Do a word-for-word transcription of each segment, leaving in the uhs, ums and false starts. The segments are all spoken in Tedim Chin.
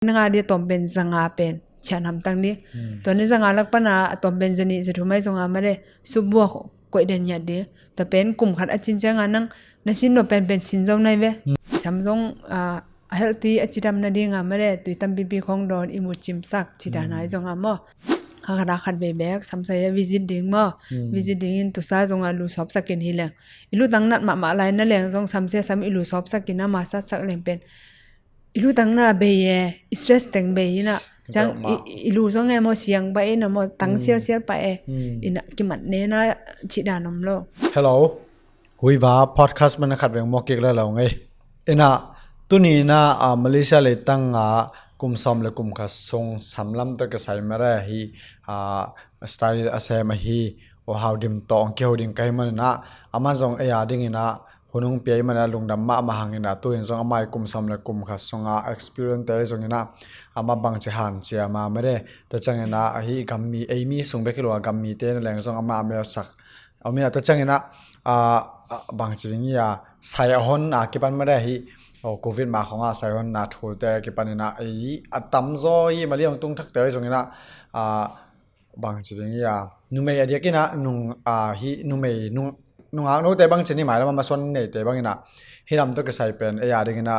Nang a dia tawm pen zanga pen chian hamtang di. Tua ni zanga lak pana a tawm pen zanih zathum ai zonga mare subua koih den ngiat di. Tua pen kum khat a cin cianga nang na sin no pen pen sin zo nai ve. Sam zong a healthy a cidam na dinga mare tui tampipi khong dawn i mu cimsak cita nai zonga maw. Kha khat a khat vei bek samsai a visit ding maw. Visit dingin tusa zonga lu sawpsakin hi leng i lutang nat mahmah lai na leng zong samsia sam i lu sawpsakin a masat sak leng pen i lutang na bei e, i stress teng bei ina. Ciang i lu zong e maw siang pa e na maw tang sialsial pa e. Ina kimat nena cih dan om lo. Hello. Huiva podcast mana khat veng mawk kik le lo ngei. Ina tuni ina Malaysia leitang a kum sawm le kum khat sung samlam tawh kisai mare hi style a sem ahi U Hau Dim tawh ong kiho ding ka hi manina ama zong ei a dingina hun hong pia i mana lungdam mahmah hangina tuin zong amai kum sawm le kum khat sunga experience te zongina ama bangci han cia ma mare. Tua ciangina ahi gammi eimi sung bek hi lua gammi te na leng zong ama a melsak omina tua ciangina bangci ding ia sai a hon a kipan mare hi. Covid ma khonga sai hon na thu te kipanina ei a tamzaw hi mali ong tung thak te zongina bangci ding ia numei a diakina nung hi numei nung nungak note bangci ni mai lama masuan neite bangina hi lam tawh kisai pen ei a dingina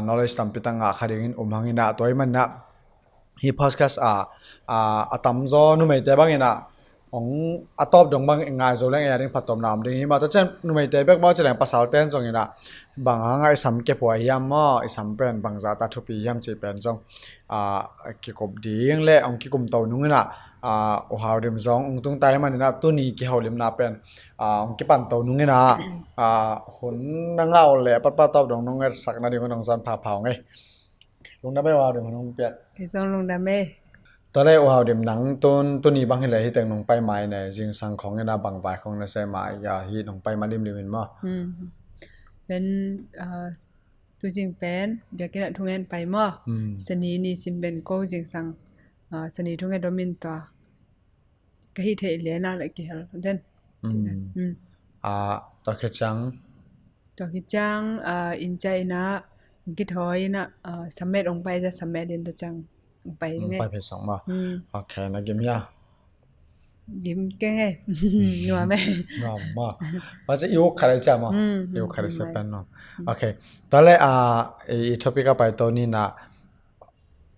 knowledge tampi tangah kha dingin um hangina tua i manina hi podcast a a tamzaw numeite bangina ong a tawp dong bang ngai zo leng ei a ding phattuamna om ding hi ma tua cian numeite bek maw ci leng pasal ten zongina bang hanga i sam kepua hiam maw i sam pen bangzah ta thupi hiam ci pen zong kikup ding le ong kikum to nungina U Hau Dim zong ung tung tai manina tuni kiholimna pen ong kipan to nungina hun na ngau le patpat tawp dong nung etsak na ding nong zan phapha ngei. Lungdam ei U Hau Dim nong piak. Kei zong lungdam ei. Tua le U Hau Dim nang tun tuni bang hi le hi teng nong pai mai ne zingsang khong ina bang vai khong na se mai ia hi nong pai ma limlim in maw. Pen tu zing pen biakina thungen pai maw. Sani ni sim pen ko zingsang sani thungen domin tua ka hi thei le na le kihel den. Tua khiciang tua khiciang inca ina kithawi ina samet ong pai za samet in tua ciang ong pai nge. Pai phei song ma. Ok na gim ia. Gim kenge. Nuam e. Nuam ma. Maci iuk khat ai cia ma. Iuk khat ai cia pen nuam. Ok. Tua le i topic a pai to nina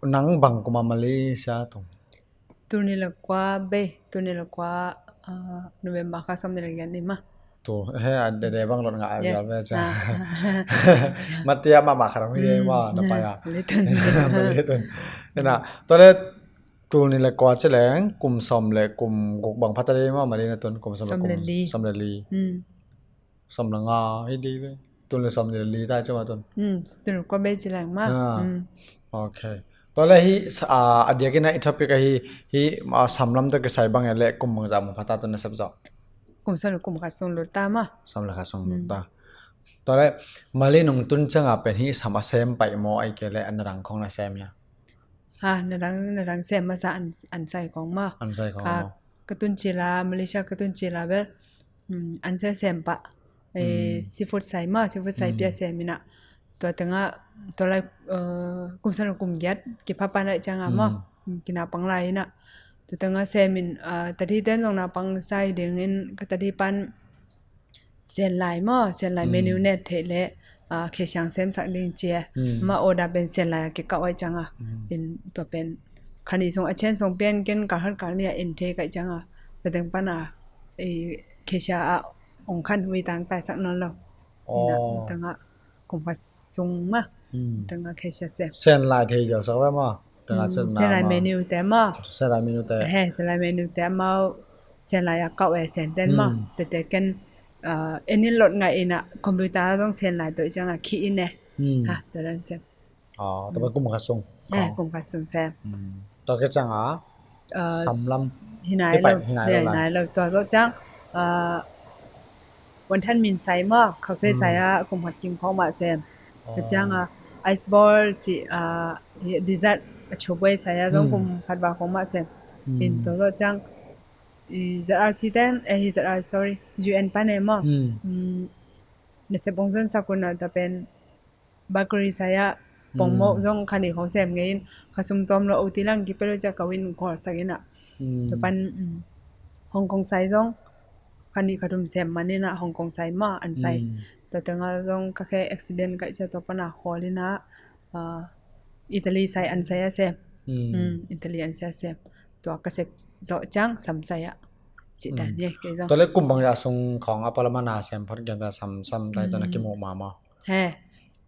nang bang kuma Malaysia tung. Tul ni le kua bei tul ni le kua November kha sawm ni le giat ni ma. Tu he a dede bang lot ngah a vial ve cia. Matia mama kha dong hi de ma na pai a. Malaysia tun. Malaysia tun. Ina tua le tul ni le kua ci leng kum sawm le kum guk bang phata de ma Malaysia tun kum sawm le kum sawm le li. Sawm le nga hi dei ve. Tul le sawm ni le li tai cuma tun. Tul kua bei ci leng ma. Ok. Tua le hi a diakina i topic ahi hi samlam tawh kisai bang e le kum bangzah mung phata tun na sep zawh. Kum sawm le kum khat sung lut ta ma. Sawm le khat sung lut ta. Tua le mali nung tun cianga pen hi sam a sem paih maw ai ke le an rang khong na sem ia. Ha na rang na rang sem masa an sai khong ma. An sai khong ma. Ka tun cila Malaysia ka tun cila bel an sai sem pah. Seafood sai ma seafood sai pia sem ina tua tengah tua lai kum sawm le kum giat kipha pan lai cianga maw. Kina pang lai ina tua tengah sem in tadi ten zong na pang sai dingin ka tadi pan sen lai maw sen lai menu net theih le khe siang sem sak ding cia ma order pen sen lai a kikauh ai cianga in tua pen khani sung a chen sung pian ken kal hat kal nia in thei kai cianga tua teng pana khe sia a ong khan hui tang tai sak nawn lo. Ina tengah kum khat sung ma tengah khe sia sem. Sen lai thei jau sak ve ma. Sen lai menu te ma. Sen lai menu te. He sen lai menu te ma. Sen lai a kauh e sen ten ma. Tete ken enin lot ngai ina computer zong sen lai toh cianga khi in e. Ha tua dan sem. Tua kum khat sung. Kum khat sung sem. Tua ke cianga samlam. Hi nai lo. Hi nai lo tua zo ciang. Wanthan min sai maw khau sai sai a kum khat kim khawng mah sem. Tua cianga ice ball cih dessert a chubuai sai a zong kum khat val khawng mah sem. In tua zo ciang ZRC ten eh ZR sorry UN pan eh maw. Nasep ong zon sak un a ta pen bakery sai a Pongmawk zong kha nih khong sem ngei in, kha sum tawm lo oti lang kipel uh ciah ka win khawl sak in ah. Tua pan Hong Kong sai zong kha nih kha thum sem man in ah, Hong Kong sai mah an sai. Tua tengah zong ka khe accident kaih ciah tua pan a khawl in ah, Italy sai an sai a sem. Italy an sai a sem. Tua ka sep zawh ciang sam sai ah. Cih dan hi kei zong. Tua le kum bang ya sung khawng a palaman a sem phot gen ta sam sam tai tua na kimuh mahmah. He,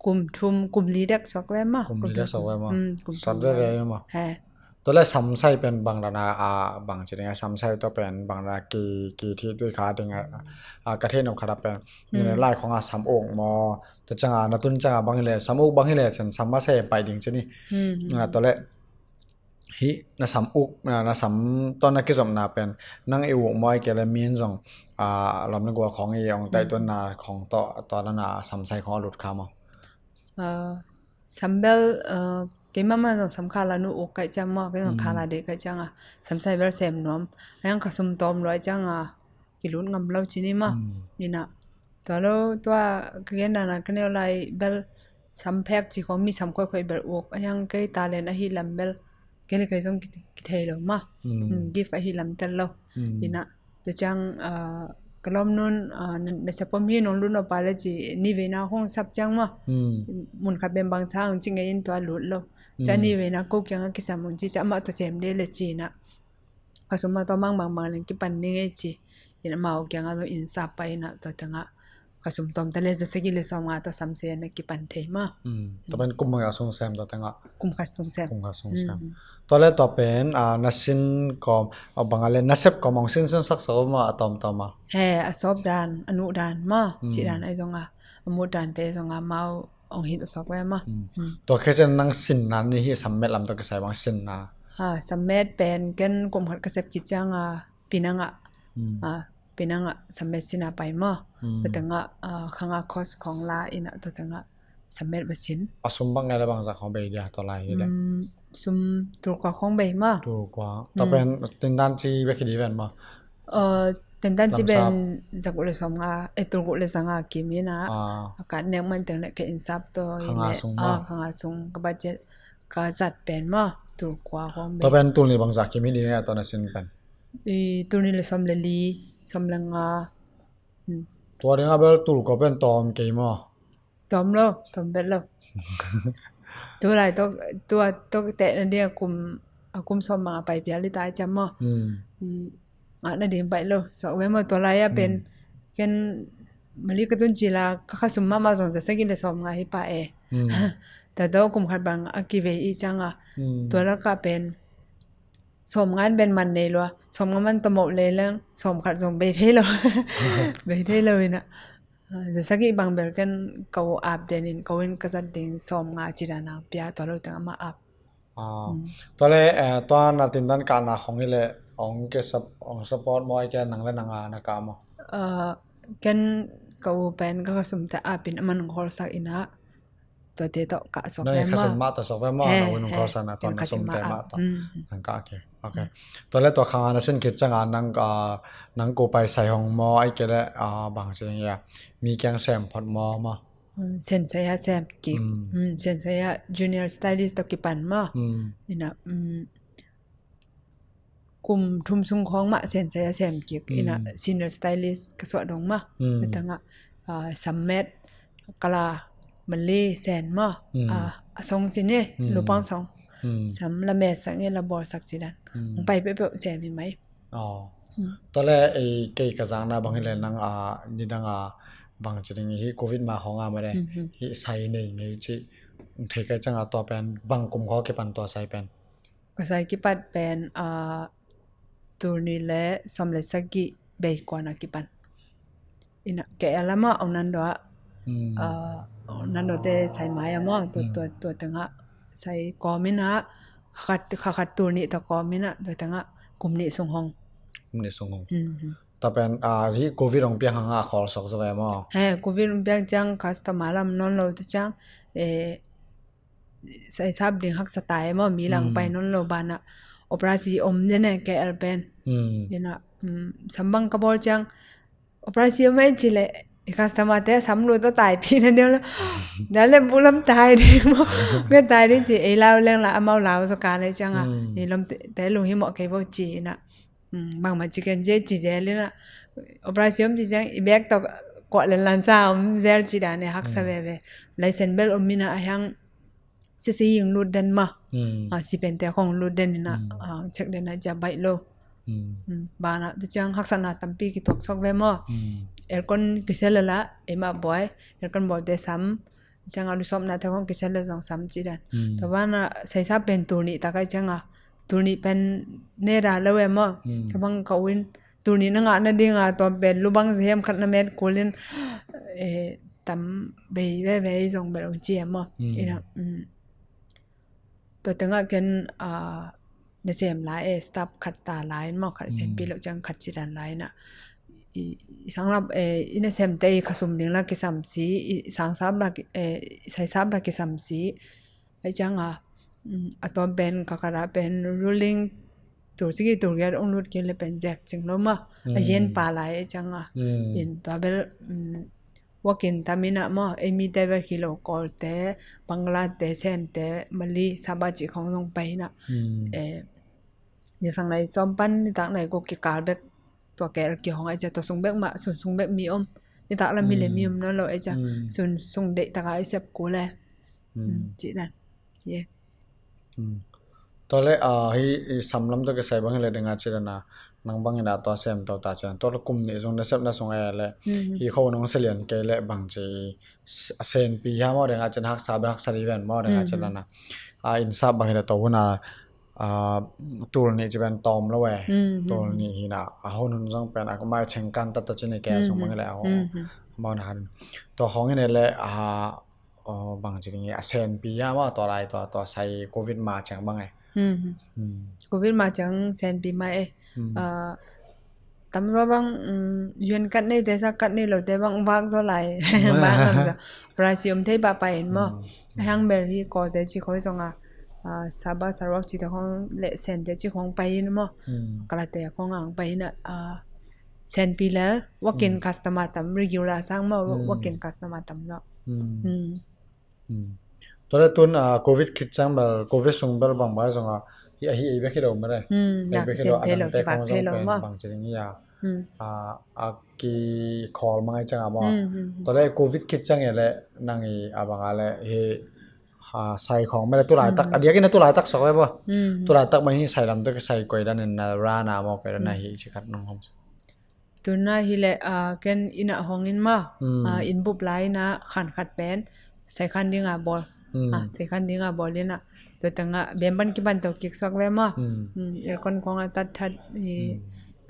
kum thum, kum li dek suak ve maw. Kum li dek suak ve maw. Kum thum. Sat ve ve maw. He. Tua le samsai pen bang dana a bang ci ding a samsai tua pen bang dana ki ki thi tui kha ding a ka thei nop khat a pen. Lai khong a sam uk maw. Tua ciang a na tun ciang a bang hi le sam uk bang hi le cin sam ma sai pai ding ci ni. Tua le hih na sam uk na sam tawh na kizopna pen nang i uk maw ai kei le min zong a lam na gua khong i ong taih tuanna khong tawh tua na na samsai khong a lut kha maw. Sambel keimah mah zong sam khala nu uk kaih ciang maw, kei zong khala deh kaih ciang a samsai bel sem nuam. Ayang kha sum tawm luai ciang a kilut ngam lo ci ni maw. Ina tua lo tua ka gen dana ka neu lai bel sam phek ci khong mi sam khoikhoih bel uk ayang kei talent ahi lam bel kei le kei zong kithei lo maw. Gift ahi lam tel lo. Ina Tua ciang ka lawm nun na sep om hi nong lut nop a le ci ni veina hong sap ciang maw. Mun khat bembang sa hong ci ngei in tua lut lo. Cia ni veina ko kiangah kisam hong ci cia amah tua sem de le ci inah ka sum mah tua mang bang bang leng kipan ni ngei ci. Inah mau kiangah zong inn sap pah inah tua tengah ka sum tawm ta le za sagih le sawm nga tua sam se na kipan thei maw. Tua pen kum bang a sung sem tua tengah. Kum khat sung sem. Kum khat sung sem. Tua le tua pen na sin kawm bang a le na sep kawm hong sin sin sak sak maw a tawm tawm a. He a sawp dan a nuh dan maw cih dan ai zong a a mut dan te zong a mau hong hit uh sawk ve maw. Tua khecen nang sinna ni hi sammet lam tua kisai bang sinna. Sammet pen ken kum khat ka sep khit ciang a pinangah pinangah sammet sina pai maw. Tua tengah khanga course khong la inah tua tengah sammet va sin. A sum bang ngai le bang zak khong bei dia tua lai hi le. Sum tulkua khong bei maw. Tulkua tua pen tindan ci bek hi di ven maw. Tindan ci ben zak uh le sawm nga e tulkua le zanga kim inah a kat nek man teng le ke insap to khanga sung maw. Khanga sung ka budget ka zat pen maw tulkua khong bei. Tua pen tulni bang zak kim hi di ngai a tua na sin pen. Tulni le sawm le li sawm le nga. Tua ding a bel tulkua pen tawm kei maw. Tawm lo tawm bet lo. Tulai tua tua teh na ding a kum a kum sawm bang a pai pial i tai ciam maw. Ngah na ding pai lo suak ve maw tua lai a pen ken mali ka tun cila ka kha sum mahmah zong za sagih le sawm nga hi pah e. Tua tawh kum khat bang a kivei i ciang a tua lakah pen sawm ngan ben man nei lua sawm nga man tawmawh lei leng sawm khat zong bei thei lo. Bei thei lo inah za sagih bang bel ken ka u ap den in ka u in ka zat ding sawm nga ci dan a pia tua lo teng amah ap. Tua le tua na tindan kahna khong hi le hong ke hong support maw ai ke nang le nang a na kah maw. Ken ka u pen ka ka sum te ap in a man hong kholsak inah. Tuate tawh kah suak ve maw. Nang kha sum mah tawh suak ve maw. Nang kha sum mah tawh nang kah kei. Tua le tua khanga na sin khit cianga nang ko pai sai hong maw ai ke le bang ci ding ia mi kiang sem phot maw maw. Sensei a sem kik. Sensei a junior stylist tawh kipan maw. Inah kum thum sung khawng mah sensei a sem kik inah senior stylist ka suah dong mah. Tua tengah sammet kala mali sen mah a song ci ni lupang song sam la mesak nge la bawlsak ci dan hong pai peuhpeuh sem hi mai. Tua le kei ka zakna bang hi le nang a nidang a bang ci ding hi covid ma khawng a mah le hi sai nei ngei ci thei kai cianga tua pen bang kum khaw kipan tua sai pen. Ka sai kipat pen tul nih le sawm le sagih bei kuan a kipan. Ina ke a lamah ong nan dawh ong nan dawh te sai mai a maw tua tua tua tengah sai kawm ina khat khat tul nih ta kawm ina tua tengah kum nih sung hong. Kum nih sung hong. Ta pen hi covid ong piang hanga a khawl sok zo ve maw. He covid ong piang ciang customer lam non lo tu ciang e sai sap ding haksa tai maw mi lang pai non lo banah operasi om den e ke el pen. Ina sambang ka bawl ciang operasi om e ci le I customer te sam lut tawh taipih na deuh lo. Na lem bu lam tai ding maw. Nge tai ding ci ei lau leng la amau lau zaw ka nei ciang a. Mm. I lom te, te lung hi mawh kei bo ci na. Mm, bangmah ci ken zie ci zel ina. Operation ci ciang i bek tawh kuah len lan sa om zel ci dan e haksa veve. License bel om ina a hiang sisi ying lut den ma. Mm. Ah, si pen te khong lut den ina. Mm. Ah, check den a ja baih lo. Mm. Mm, bana tu ciang haksana tampi kituak suak ve maw. Mm. Aircon kisel la, ema boy, aircon bol te sam. Ciang a lusawpna te khong kisel la zong sam ci dan. Mm. Tua bana saisa pen tul nih tak a ciang a. Tul nih pen ne ra lo e maw. Mm. Tua bang ka uin tul nih na ngah na ding a tua pen lubang ziam khat na met kulin, eh, tam bei veve zong bel ong ci e maw. Mm. Ina, mm. Tua tengah ken, ah, nasem lai e, staff khat ta lai in maw, khat sempi lo ciang khat ci dan lai ina. I, i sanglap e, i nasem te i khasum ding la kisam si, i sangsap la ki, e, i saisap la kisam si. Ai ciang a, mm, a tuam pen ka kara pen ruling tul sigi tul giat ong lut kile pen zek cing lo maw. A yen pa lai ai ciang a. Mm. In tua bel, mm, wakin tamina maw, ei mite bek hi lo Kawlte, Banglate, Sente, Mali, Sabah ci khong zong pai ina. Mm. Eh, zisang nai sawm pan nitak nai ko kikal bek tua kel kihong ai cia tua sung bek mah, sun sung bek mi om. Nitak lam hi le mi om nawn lo ai cia. Mm. Sun sung deih taka i sep kul e. Mm. Mm, ci dan. Ye. Mm. Tua le, ah, hi, i sam lam tawh kisai bang hi le ding a ci dan a, nang bang ina tua sem to ta ci dan. Tua le kum nih zong na sep na sung e le, hi kho nong selian kei le bang ci, s-, a senpi ha maw ding a ci dan haksa be haksa di ven maw ding a ci dan a. Ah, in sap bang hi le to hun a, ah, tul nih ci pen tawm lo e. Tul nih hi na, a hun hun zong pen, a kumai cheng kan tat ta ci ni kei a sung bang hi le a ho. Amau na han. Tua khong hi ne le, ah, Aw, bang ci ding i a senpi a maw, tua lai tua, tua sai covid ma ciang bang e. Hmm. Hmm. Covid ma ciang senpi ma e. Hmm. Ah, tam zaw bang, um, yuan kat nei te sa kat nei lo te bang vak zaw lai. Vak ngam zaw. Price om thei pah pah in maw. Hmm. A hang bel hi ko te ci khoi zong a. Ah, Sabah Sarawak ci te khong le sen te ci khong pai in maw. Hmm. Kala te khong ang pai in a, ah, senpi lel, walk-in customer tam, regular sang maw, walk-in customer tam zaw. Hmm. Hmm. Tua le tun, ah, covid khit ciang bel, covid sung bel bang bai zong a, hi, hi ei bek hi lo mah le. Hmm, ei bek hi lo, a lam te khong zong pen bang ci ding hi a. Hmm. Ah, a kikhawl mang ai ciang a maw. Hmm, hmm, hmm. Tua le covid khit ciang e le nang i a bang a le hi, ah, sai khong mah le tu laitak, a diak in a tu laitak sok ve maw. Hmm. Tu laitak mah hi sai lam te ka sai koi dan in na ra na maw, koi dan na hi ci khat nong hong. Tuna hi le, ah, ken ina hong in maw. Hmm. Ah, in bup lai ina khan khat pen sai khan ding a bawl. Hmm. Ah, sai khan ding a bawl ina. Tua tanga bem ban kiban to kik suak ve maw. Hmm. Hmm, aircon kong a tat that i,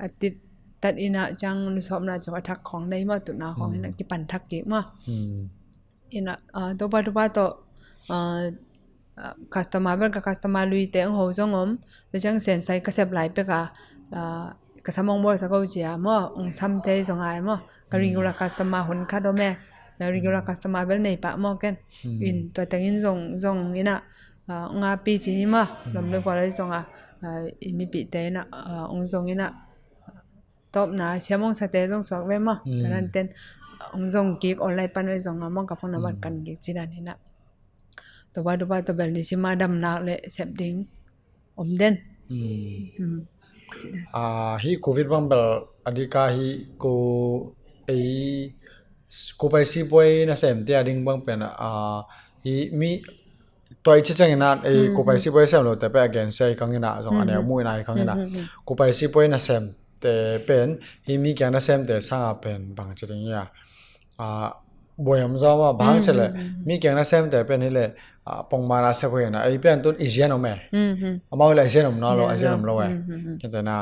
a tit tat ina ciang lusawpna cok a thak khong nei maw, tuna khong ina kipan thak kik maw. Hmm. Ina, ah, topa topa to, ah, ah, customer bel ka customer lui te ang ho zong om, tua ciang sen sai ka sep lai pek a, ah, ka sam ong bawl sa ko cia maw, ong sam te zong ai maw, ka regular customer hun khat om e, ka regular customer bel nei pah maw ken. Hmm. In tua tengin zong, zong ina, ah, ong a pi ci ni maw, lom le kua lai zong a, ah, i mipi te ina, ah, ong zong ina, tawpna siam ong sate zong suak ve maw. Hmm. Tanan ten ong zong kik online pan ve zong a mong ka phone number kan kik ci dan hi na. Topa topa to bel ni sima damnak le sep ding om den. Hmm. Hmm. Ci dan. Ah, hi covid bang bel a dika hi ko ei ko pai si puai na sem te a ding bang pen, ah, hi mi Tua i ci ciangin ah, eh, kupai sipuai sem lo te pen a gensia i kangin ah, zong a neu mu in ah i kangin ah. Kupai sipuai nasem te pen, hi mi kiang nasem te sanga pen bang ci ding hi a. Ah, buai om zaw ma bang ci le, mi kiang nasem te pen hi le, ah, pongman a sep hi na, ei pen tun i zian om e. Amau hi le i zian om na lo, i zian om lo e. Kente na,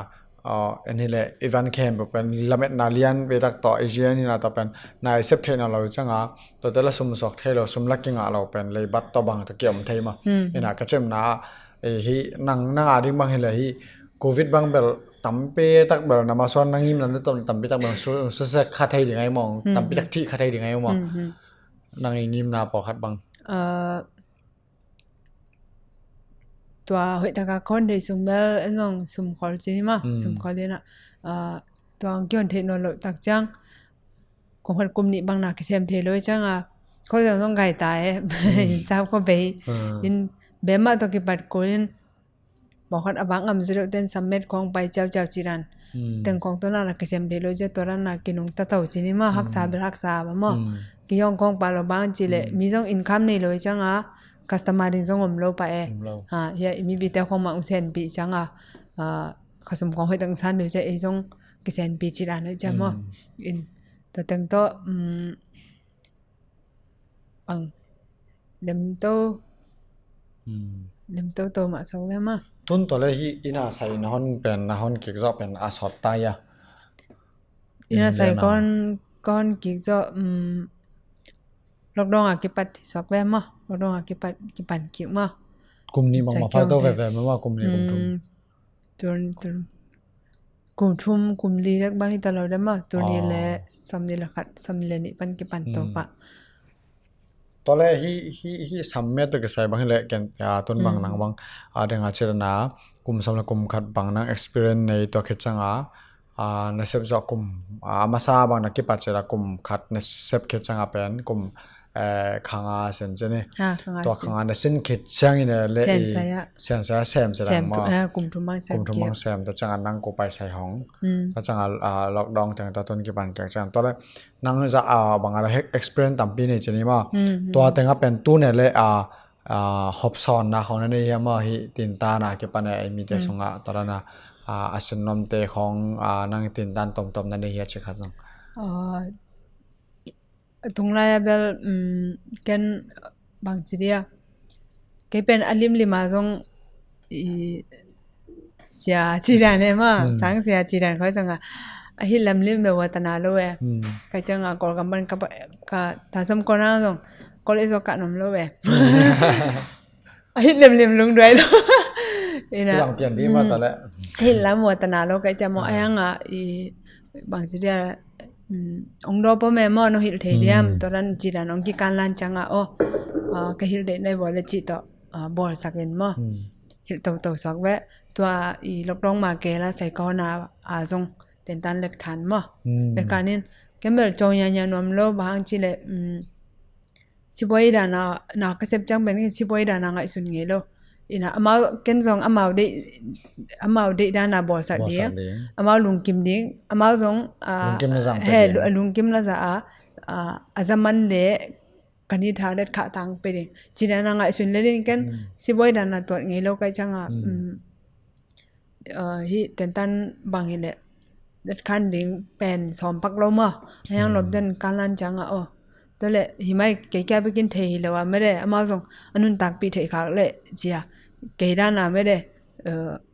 Aw, en hi le, i van khempeuh pen lametna lian ve tak tawh, i zian hi na tawh pen, na i sep theihna lo i cianga, tawte la sum suak thei lo, sum la kingah lo pen, leibat tawh bang tawh kiom thei ma. Ina ka cemna, eh, hi nang, nang a ding bang hi le hi, covid bang bel, tampi tak bel, na masuan na ngimna na tawh tampi tak bel, su, su se kha thei ding ai mong, tampi tak thih kha thei ding ai mong. Nang i ngimna pawlkhat bang. Ah, tua hoih taka kon thei sung bel en zong sum khol ci ni ma, sum khol ina, ah, tua ang kion thei nawn lo tak ciang kong khat kum nih bang na kisem thei lo i cianga, kho zong zong gai ta e. In sap kho bei. In bem mah tawh kipat kulin, bawkhat a bang am zidok ten sammet khong pai ciauciau cidan. Teng khong tawh na na kisem thei lo i cia tua dan na kinung tatau cini mah, haksa bel haksa ba mah. Kiyong khong pa lo bang ci le, mi zong income nei lo i cianga, customer ding zong om lo pa e. Hia i mi bite khong mah ung senpi cianga, khasum khong hoih tang san lo i cia ei zong kisenpi cidan i cia mah. In tua teng tawh, bang lemto lemto to mah sawk ve mah. Tun tawh le hi ina sai na hon pen, na hon kik zawh pen a sawt ta ia. Ina sai kon kon kik zawh, lockdown a kipat hi sawk ve mah. Lockdown a kipat kipan kik mah. Kum nih mah mah phal to ve ve mah, kum nih kum thum. Tun tun kum thum kum li dek bang hi ta lo deuh mah. Tuni le sawmnih le khat, sawmnih le nih pan kipan to pah. Tua le hi hi hi sammet tawh kisai bang hi le ken tun bang nang bang a deng a cih na kum sawm le kum khat bang nang experience nei tua khit cianga, na sep zawh kum a masa bang na kipat cih na kum khat na sep khit cianga pen kum khanga sen cih ni. Tua khanga na sin khit ciangin le sen saya sem cih na kum thum bang sem tua cianga nang ko pai sai hong tua cianga lockdown teng tua tun kipan kek ciang tua le nang za a bang a la experience tampi nei cih ni mah. Tua teng a pen tu ne le a hopsawnna khong na nei hiam mah, hi tintan a kipan e ei mite sungah tua dan a a sin nuamte khong nang tintan tomtom na nei hia cih khat zong. A tung lai a bel ken bang ci dia, kei pen a limlim a zong i sia ci dan e mah, sang sia ci dan khoi zong a, a hi lamlim be wa tana lo e. Kai ciang a kol kam ban ka ta sam kona zong kol i zong ka nom lo e. A hit lemlem lungduai lo. Ina. Tuang pian ding mah ta le. Hit lam wa tana lo kai cia maw, a yang a i bang ci dia, ong do po me maw, no hil thei diam, tua dan ci dan ong kikan lan ciang a, o ka hil dei nai bawl le ci tawh bawl sak in maw. Hil to to sak ve. Tua i lockdown ma ke la sai kaw na a zong tentan let khan maw. Let khan in kembel cong nya nya nuam lo, bang ci le, sibuai dana na ka sep ciang pen sibuai dana ngaihsun ngei lo. Ina amau ken zong amau deih, amau deih dana bawlsak ding, amau lungkim ding, amau zong he lungkim la za a, a zaman le kan i tha let khah tang pe ding ci dana ngaihsun le ding ken sibuai dana tuat ngei lo kai ciang a. Hi tentan bang hi leh detkhan ding pen sawm pak lo maw. A hiang lop den kan lan ciang a, o tua leh hi mai kei kia bikin thei hi lo a mede, amau zong a nuntakpih thei khak leh cia kei dan a mede,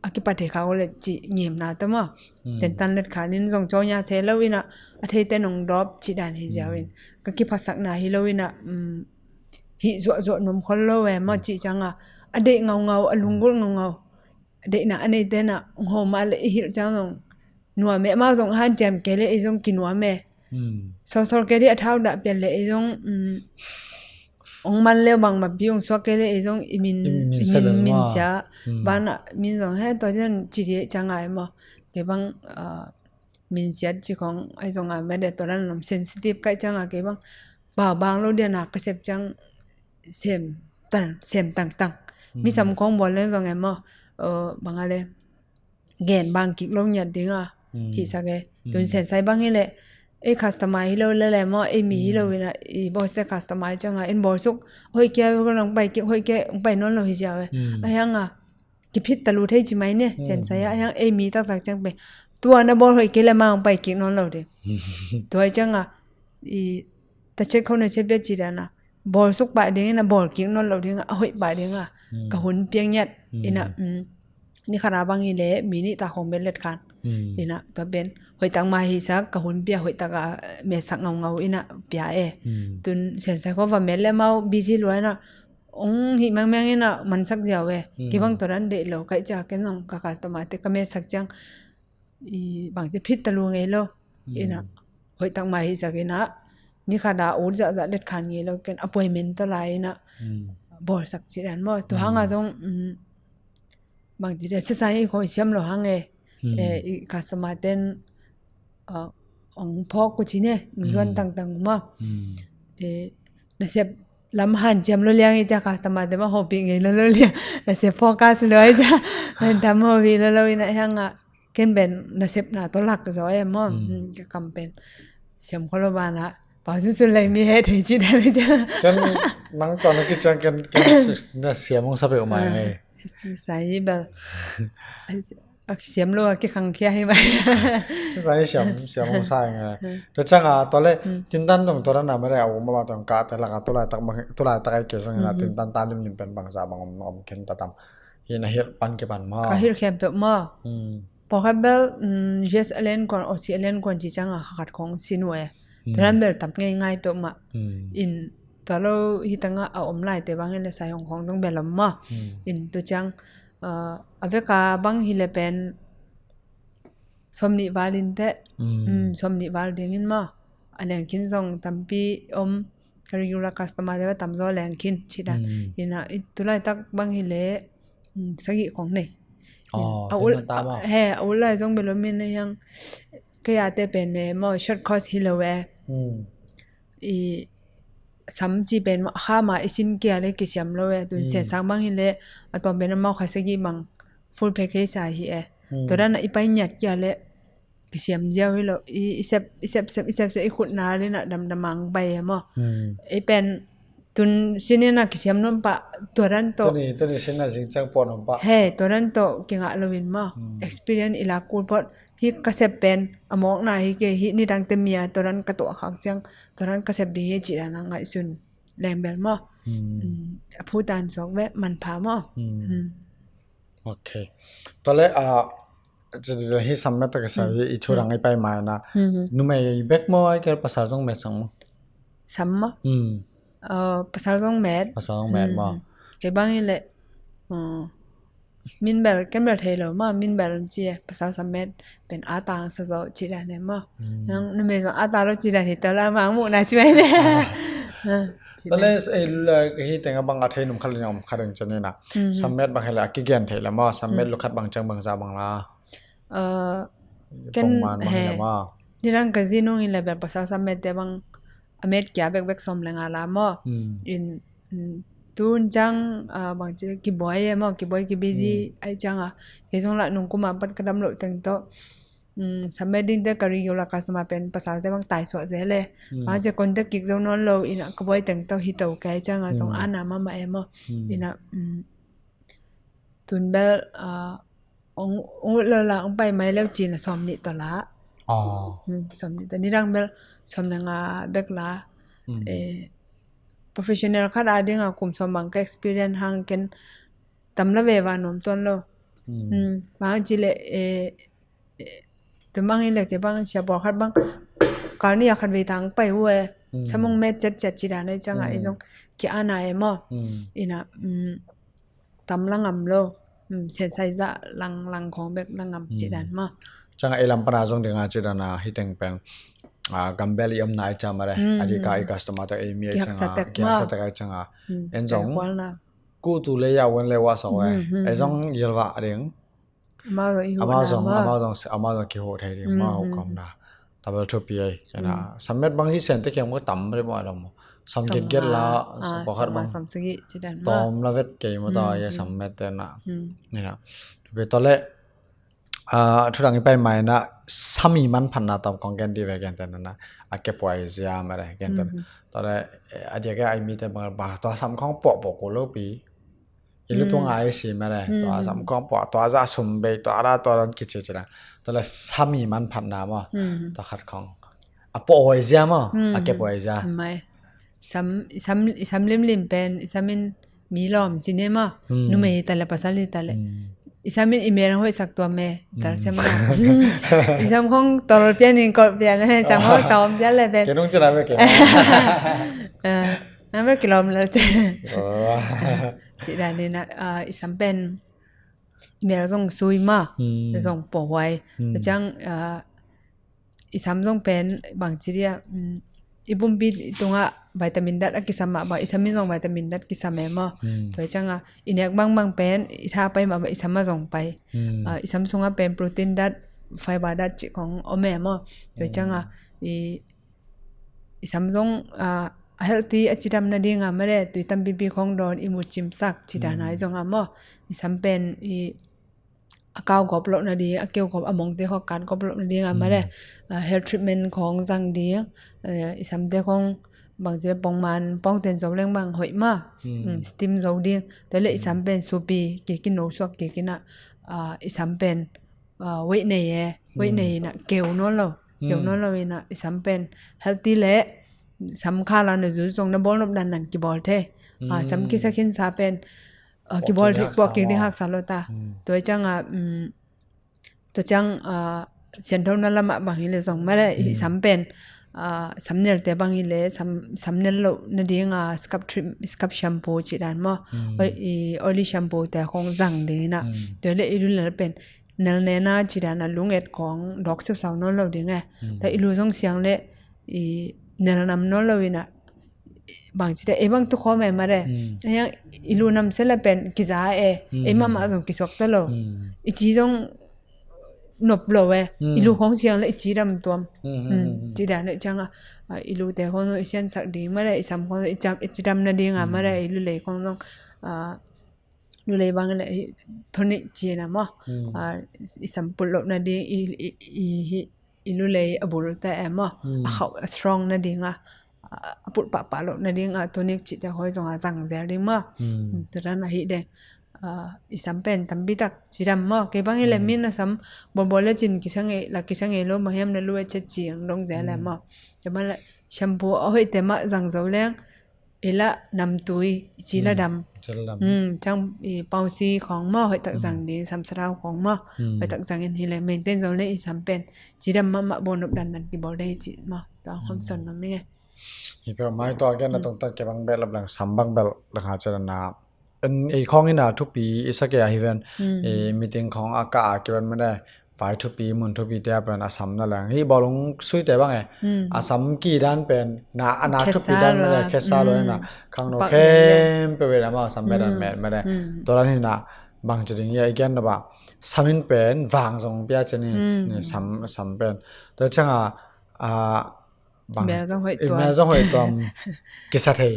a kipat thei khak leh ci ngimna ta maw. Tentan detkhan in zong cawnya se lo ina a theite nong dawp ci dan hi ziau in ka kiphasakna hi lo ina hih zuahzuah nuam khol lo e maw ci ciang a, a deih ngaungau, a lunggulh ngaungau. Deihna a nei tena hong ho mah le i hilh ciang zong nuam e, amau zong hanciam kei le ei zong kinuam e. Sawlsawl kei le a thau dah pian le ei zong hong man le bang mapi hong suak kei le ei zong i min, i min sia. Banah min zong he tua cian ci dih ciang a e maw. Kei bang min siat ci khong ei zong a mede tua dan lam sensitive kai ciang a kei bang pau bang lo diana ka sep ciang sem tang, sem tangtang. Mi sam khong bawl leng zong e maw, bang a le gen bang kik lo ngiat ding a hi sak e. Tun sensai bang hi le ei customer hi lo le le maw, ei mi hi lo ina i boss te customer ciang a in bawl suk hoih kia ko nang pai kik, hoih kia pai nawn lo hi ziau e. A hiang a kiphit talu thei ci mai ne, sensai a hiang ei mi taktak ciang pen tua na bawl hoih kei le ma hong pai kik nawn lo ding. Tua ciang a i ta cek khau na cek bia ci dana bawl suk pah ding ina bawl kik nawn lo ding a, a hoih pah ding a ka hun piang ngiat ina. Ni khat a bang hi le mi nih ta khong bel let khan ina tua pen hoih tak ma hi sak, ka hun pia hoih tak a met sak ngaungau ina pia e. Tun sensai khau va met le mau busy lua ina ong hih mengmeng ina mansak ziau e. Kei bang tua dan deih lo kai cia ken zong ka customer te ka metsak ciang i bang ci phit talu ngei lo. Ina hoih tak ma hi sak ina ni khat a ut zahzah let khan ngei lo, ken appointment ta lai ina bawlsak ci dan maw. Tua hang a zong bang ci dia sasai i khoi siam lo hang e. I customer ten ong phawk ko ci ne, ong zuan tangtang maw. Eh, nasep lam hanciam lo liang i cia customer te bang hopih ngei lo lo liang. Nasep focus lo i cia. Dam hopih lo lo ina hiang a. Ken pen nasepna tawh lak zaw e maw. Ka kam pen siam kho lo banah pau sunsun lai mi he thei ci dan i cia. Ken nang tawh na kiciang ken, ken na siam hong sa peuh mai. Sai bel. A kisiam lo a kikhangkhia hi mai. Sai siam, siam hong sa hi ngai. Tua ciang a tua le tintan dong tua dan a mare a um a bang tawh kah te lak a tulaitak bang, tulaitak a i ke zong ina tintan ta limlim pen bangza bang om, om khen ta tam. Hi na hilh pan kipan maw? Ka hilh khempeuh maw? Pawlkhat bel U S a len kuan, Aussie a len kuan ci ciang a khat khong sin uh e. Tua dan bel tam ngei ngai peuh mah. In tua lo hi tangah a om lai te bang hi le sai hong khong zong bel om maw? In tua ciang a veka bang hi le pen sawmnih val in teh. Sawmnih val dingin maw? A lengkhin zong tampi om, ka regular customer te va tamzaw lengkhin ci dan. Ina i tulaitak bang hi le sagih khong nei. A ul he a ul lai zong bel om in a hiang kei a te pen ne maw short course hi lo e. I sam ci pen maw kha ma i sin kia le kisiam lo e. Tun sen sang bang hi le a tawm pen a maw kha sagih bang full package a hi e. Tua dan a i pai ngiat kia le kisiam ziau hi lo i, i sep, i sep, sep, i sep, sep, i khutna le na damdam ang pai e maw. I pen tun sinin a kisiam nuam pah tua dan tawh. Tuni, tuni sinin a zing ciang pawh nuam pah. He, tua dan tawh kingah lo in maw. Experience i lak kul pawh hi ka sep pen a mawkna hi kei hi nidang te mi a tua dan ka tuah khak ciang tua dan ka sep ding hi ci dan a ngaihsun leng bel maw. A phutan suak ve manpha maw. Ok. Tua le a hi sam mah tak sa hi i thu dang i pai mai na. Numei bek maw ai kel pasal zong met sang maw? Sam maw? Pasal zong met. Pasal zong met maw? Kei bang i le min bel ken bel thei lo maw, min bel ci e pasal sam met pen a tang sa zo ci dan e maw. Nang numei zong a tang lo ci dan hi ta la mang mu na ci mai ne. Tua le ei lu le hi teng a bang a thei num khat le om khat ding ci ni na. Sam met bang hi le a kigen thei le maw, sam met lu khat bang ciang bang za bang la. Ken he nidang ka zi nung hi le bel pasal sam met te bang a met kia bekbek sawm le nga la maw. In tun ciang bang ci kibuai e maw, kibuai kibizi ai ciang a kei zong la nung kuma pat ka dam lo teng tawh. Sam met ding te ka regular customer pen pasal te bang tai suah zel e. Bang ci contact kik zo nawn lo ina ka buai teng tawh hi to kei ciang a zong ana mama e maw. Ina tun bel ong ut lo la ong pai mai leu cina sawm nih tawh la. Sawm nih tawh nidang bel sawm le nga bek la. Professional khat a ding a kum sawm bang ka experience hang ken tam la ve va nuam tuan lo. Bang ci le tumang i le kei bang sia pawlkhat bang kal ni a khat vei tang pai uh e. Samung met ciatciat ci dan ai ciang a ei zong ki ana e maw. Ina tam la ngam lo. Sensai zah lang lang khong bek la ngam ci dan maw. Ciang a ei lam pana zong ding a ci dan a hi teng peng gambel i om na ai ciang mare a di ka i customer tak ei mi ai ciang a kiaksa tak ai ciang a en zong kutu le ya wen le wa sa e. Ei zong yelwa ding. Amau zong amau zong amau zong kiho thei ding amau kong na. Tabel thupi ai. Sam met bang hi sen te kiang mo tam re mo alam mo. Sam get get la sam pakhat bang. Tom la vet kei mo ta ya sam met te na. Ni na. Thupi to le thu dang i pai mai na sam i man phan na tom kong gen di ve gen te na na. A ke puai zia ma re gen te. To le a dia ke ai mi te bang ba to sam kong pok pok ko lo pi. I lu tung ai si ma re. Tua sam kong pua tua za sum bei tua ra tua ran kici ci la. Tua la sam i man phan na mo. Tua khat kong a pua oi zia mo a ke pua oi zia. Mai sam sam sam lim lim pen sam in mi lom ci ne mo. Numei ta le pasal ta le. Sam in i mel hoi sak tua me tal sem mo. Sam kong tol pian in kol pian le sam kong tom pian le pen. Kenung ci la me ke. Namel kilawm lel ci. Ci dan ni na i sam pen i mel zong sui ma zong pawhuai. Ciang i sam zong pen bang ci dia i bumpi tungah vitamin dat a kisam mah bang i sam in zong vitamin dat kisam e maw. Tua ciang a i nek bangbang pen i tha pai mah bang i sam a zong pai. I sam sungah pen protein dat fiber dat cih khong om e maw. Tua ciang a i i sam zong a healthy a cidam nading a mare, tui tampipi khong dawn i mu cimsak ci dan a i zong a maw. I sam pen i a kau gawp loh nading, a keu gawp, a mongte khong a kat gawp loh nading a mare, health treatment khong zang ding. I samte khong bangci pongman pongten zo leng bang hoih ma. Steam zo ding. Tua le i sam pen supi kik in, no suak kik in a, i sam pen weight nei e, weight nei in a keu nawn lo, keu nawn lo in a i sam pen healthy le sam kha la na zu zong na bawl nop dan nan kibawl thei. Sam kisa khinsa pen kibawl thei, puak kik ding haksa lo ta. Tua ciang a tua ciang sianthona lamah bang hi le zong mare, i sam pen samnelte bang hi le sam, samnel loh nading a scalp treat, scalp shampoo ci dan maw. I oily shampoo te khong zang ding in a. Tua le i lu lel pen nel nena ci dan a lunget khong dawk siusau nawn lo ding e. Ta i lu zong siang le i nel nam nawn lo in a, bangci te ei bang tu khawm e mare. Ei lu nam se le pen kiza e, ei mahmah zong kisuak ta lo. I ci zong nop lo e. I lu khong siang le i ci dam tuam. Ci dan e ciang a i lu te khong zong i siansak ding mare, i sam khong zong i ci dam nading a mare, i lu lei khong zong lu lei bang le tonic ci na maw. I sam put loh nading, i, i, i, i lu lei a bul te e maw, a khauh a strong nading a, a put pahpah loh nading a tonic ci te khoi zong a zang zel ding maw. Tua dan a hi ding. I sam pen tampi tak cidam maw. Kei bang hi le min a sam bawlbawl le cin kisa ngei, la kisa ngei lo, bang hiam na lu e chet ci ang dong zel e maw. Tua man le shampoo a hoih te mah zang zo leng, i la namtui i ci la dam. Ciang i pausi khong maw, hoih tak zang ding, sam sarau khong maw, hoih tak zang in hi le maintain zo le i sam pen cidam mahmah, bawl nop dan nan kibawl dei ci maw. Tua khom son nom i nge. Hi peuh mai tua gen na tungtak ke bang bel lap lang sam bang bel lang ha cian na. Ei khong in a thupi i sa ke a hi ven. Ei meeting khong a ka a kiban mane, vai thupi, mun thupi te a pen a sam na leng hi bawlung sui te bang e. A sam ki dan pen na, a na thupi dan mane khesa lo na. Khang no khem pe ve na ma sam me dan me mane. Tua dan hi na bang ci ding ya i gen na ba. Sam in pen vang zong pia cin hi. Sam, sam pen. Tua ciang a, a bang mel zong hoih tuam. Mel zong hoih tuam. Kisa thei.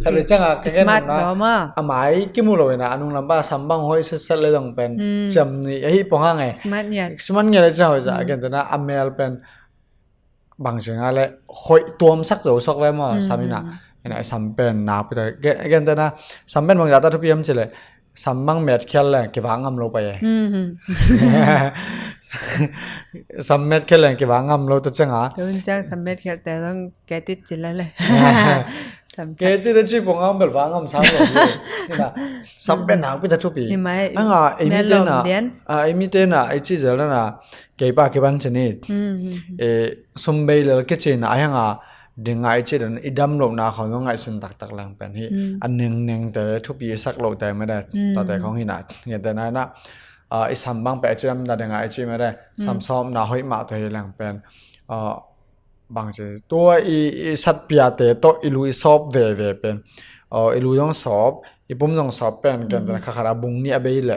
Khat le ciang a ka gen na a mai kimu lo ina, a nung lam ba sam bang hoih setset le zong pen ciam ni a hi pong hang e. Smart ngiat. Smart ngiat le ciang hoih za a gen te na a mel pen bang ciang a le hoih tuam sak zo sok ve maw sam ina. Ina sam pen nak pi ta gen te na sam pen bang za ta thupi am ci le. Sam bang met khial leng kivak ngam lo pai e. Sam met khial leng kivak ngam lo ta ciang a. Tun ciang sam met khial te zong ketit ci la le. Ketit a ci pong ang bel vak ngam sam lo. Sam pen nak pi ta thupi. Anga ei mi te na, a ei mi te na ei ci zel na, kei pa kiban ci ni. Sumbei lel kici na a hang a ding a i ci dan i dam lo na khong ngaihsun taktak leng pen hi. A nengneng te thupi i sak lo te mede. Tua te khong hi na nge te na na i sam bang pe a ci dam na ding a i ci mede. Sam sawp na hoih mah te hi leng pen bang ci tua i, i sat pia te to i lu i sawp veve pen i lu zong sawp, i pum zong sawp pen ken te na kha khat a bung ni a bei le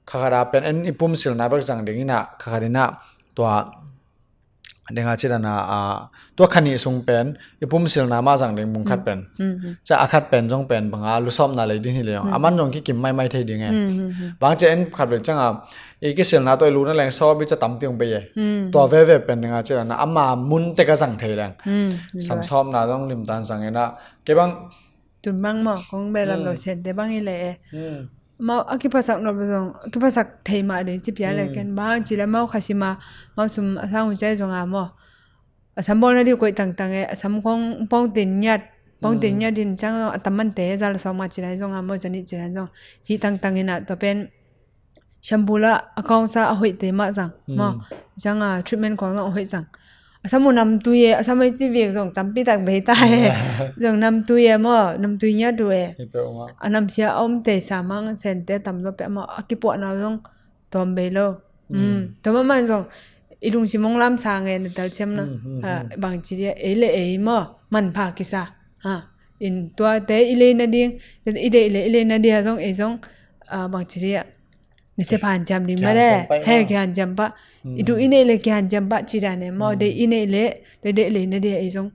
kha khat a pen en i pum silna bek zang ding ina kha khat ina tua ding a ci dan a, tua kha nih sung pen i pum silna mah zang ding bung khat pen. Ca a khat pen zong pen bang a lu sawpna lei ding hi le zong a man zong kikim maimai thei ding e. Bang ci en khat vek ciang a i kisilna tawh i lu na leng sawp i ca tampi ong bei e. Tua veve pen ding a ci dan a ama mun tek a zang thei leng. Sam sawpna zong limtan zang ina ke bang tun bang maw kong bel lam lo sen te bang hi le e. Mau a kiphasak nop zong a kiphasak thei mah ding ci pia le ken bang ci le mau kha sima mau sum a sang u cai zong a maw. A sam bawl na diu koih tangtang e, a sam khong pongtin ngiat, pongtin ngiat din ciang zong a tam man te zal sawm nga ci lai zong a maw, za nih ci lai zong hi tangtang hi na tua pen shampoo la a kawngsa a hoih te mah zang maw. Ciang a treatment khong zong a hoih zang. A sam uh namtui e, a sam hoih ci viek zong tampi tak bei ta e. Zong namtui e maw, namtui ngiat uh e. A namsia a om te sa mang sen te tam zo pe maw, a kipuahna zong tawm bei lo. Tawm a man zong i lungsim hong lam sa nge na tal ciam na. Bang ci dia ei le ei maw, manpha kisa. In tua te i lei na ding, i deih le i lei na dia zong ei zong bang ci dia Nasep hanciam ding mah de. He kihanciam pah. I duh i neih leh kihanciam pah ci dan e maw. Deih i neih leh, deih lei na dia i zong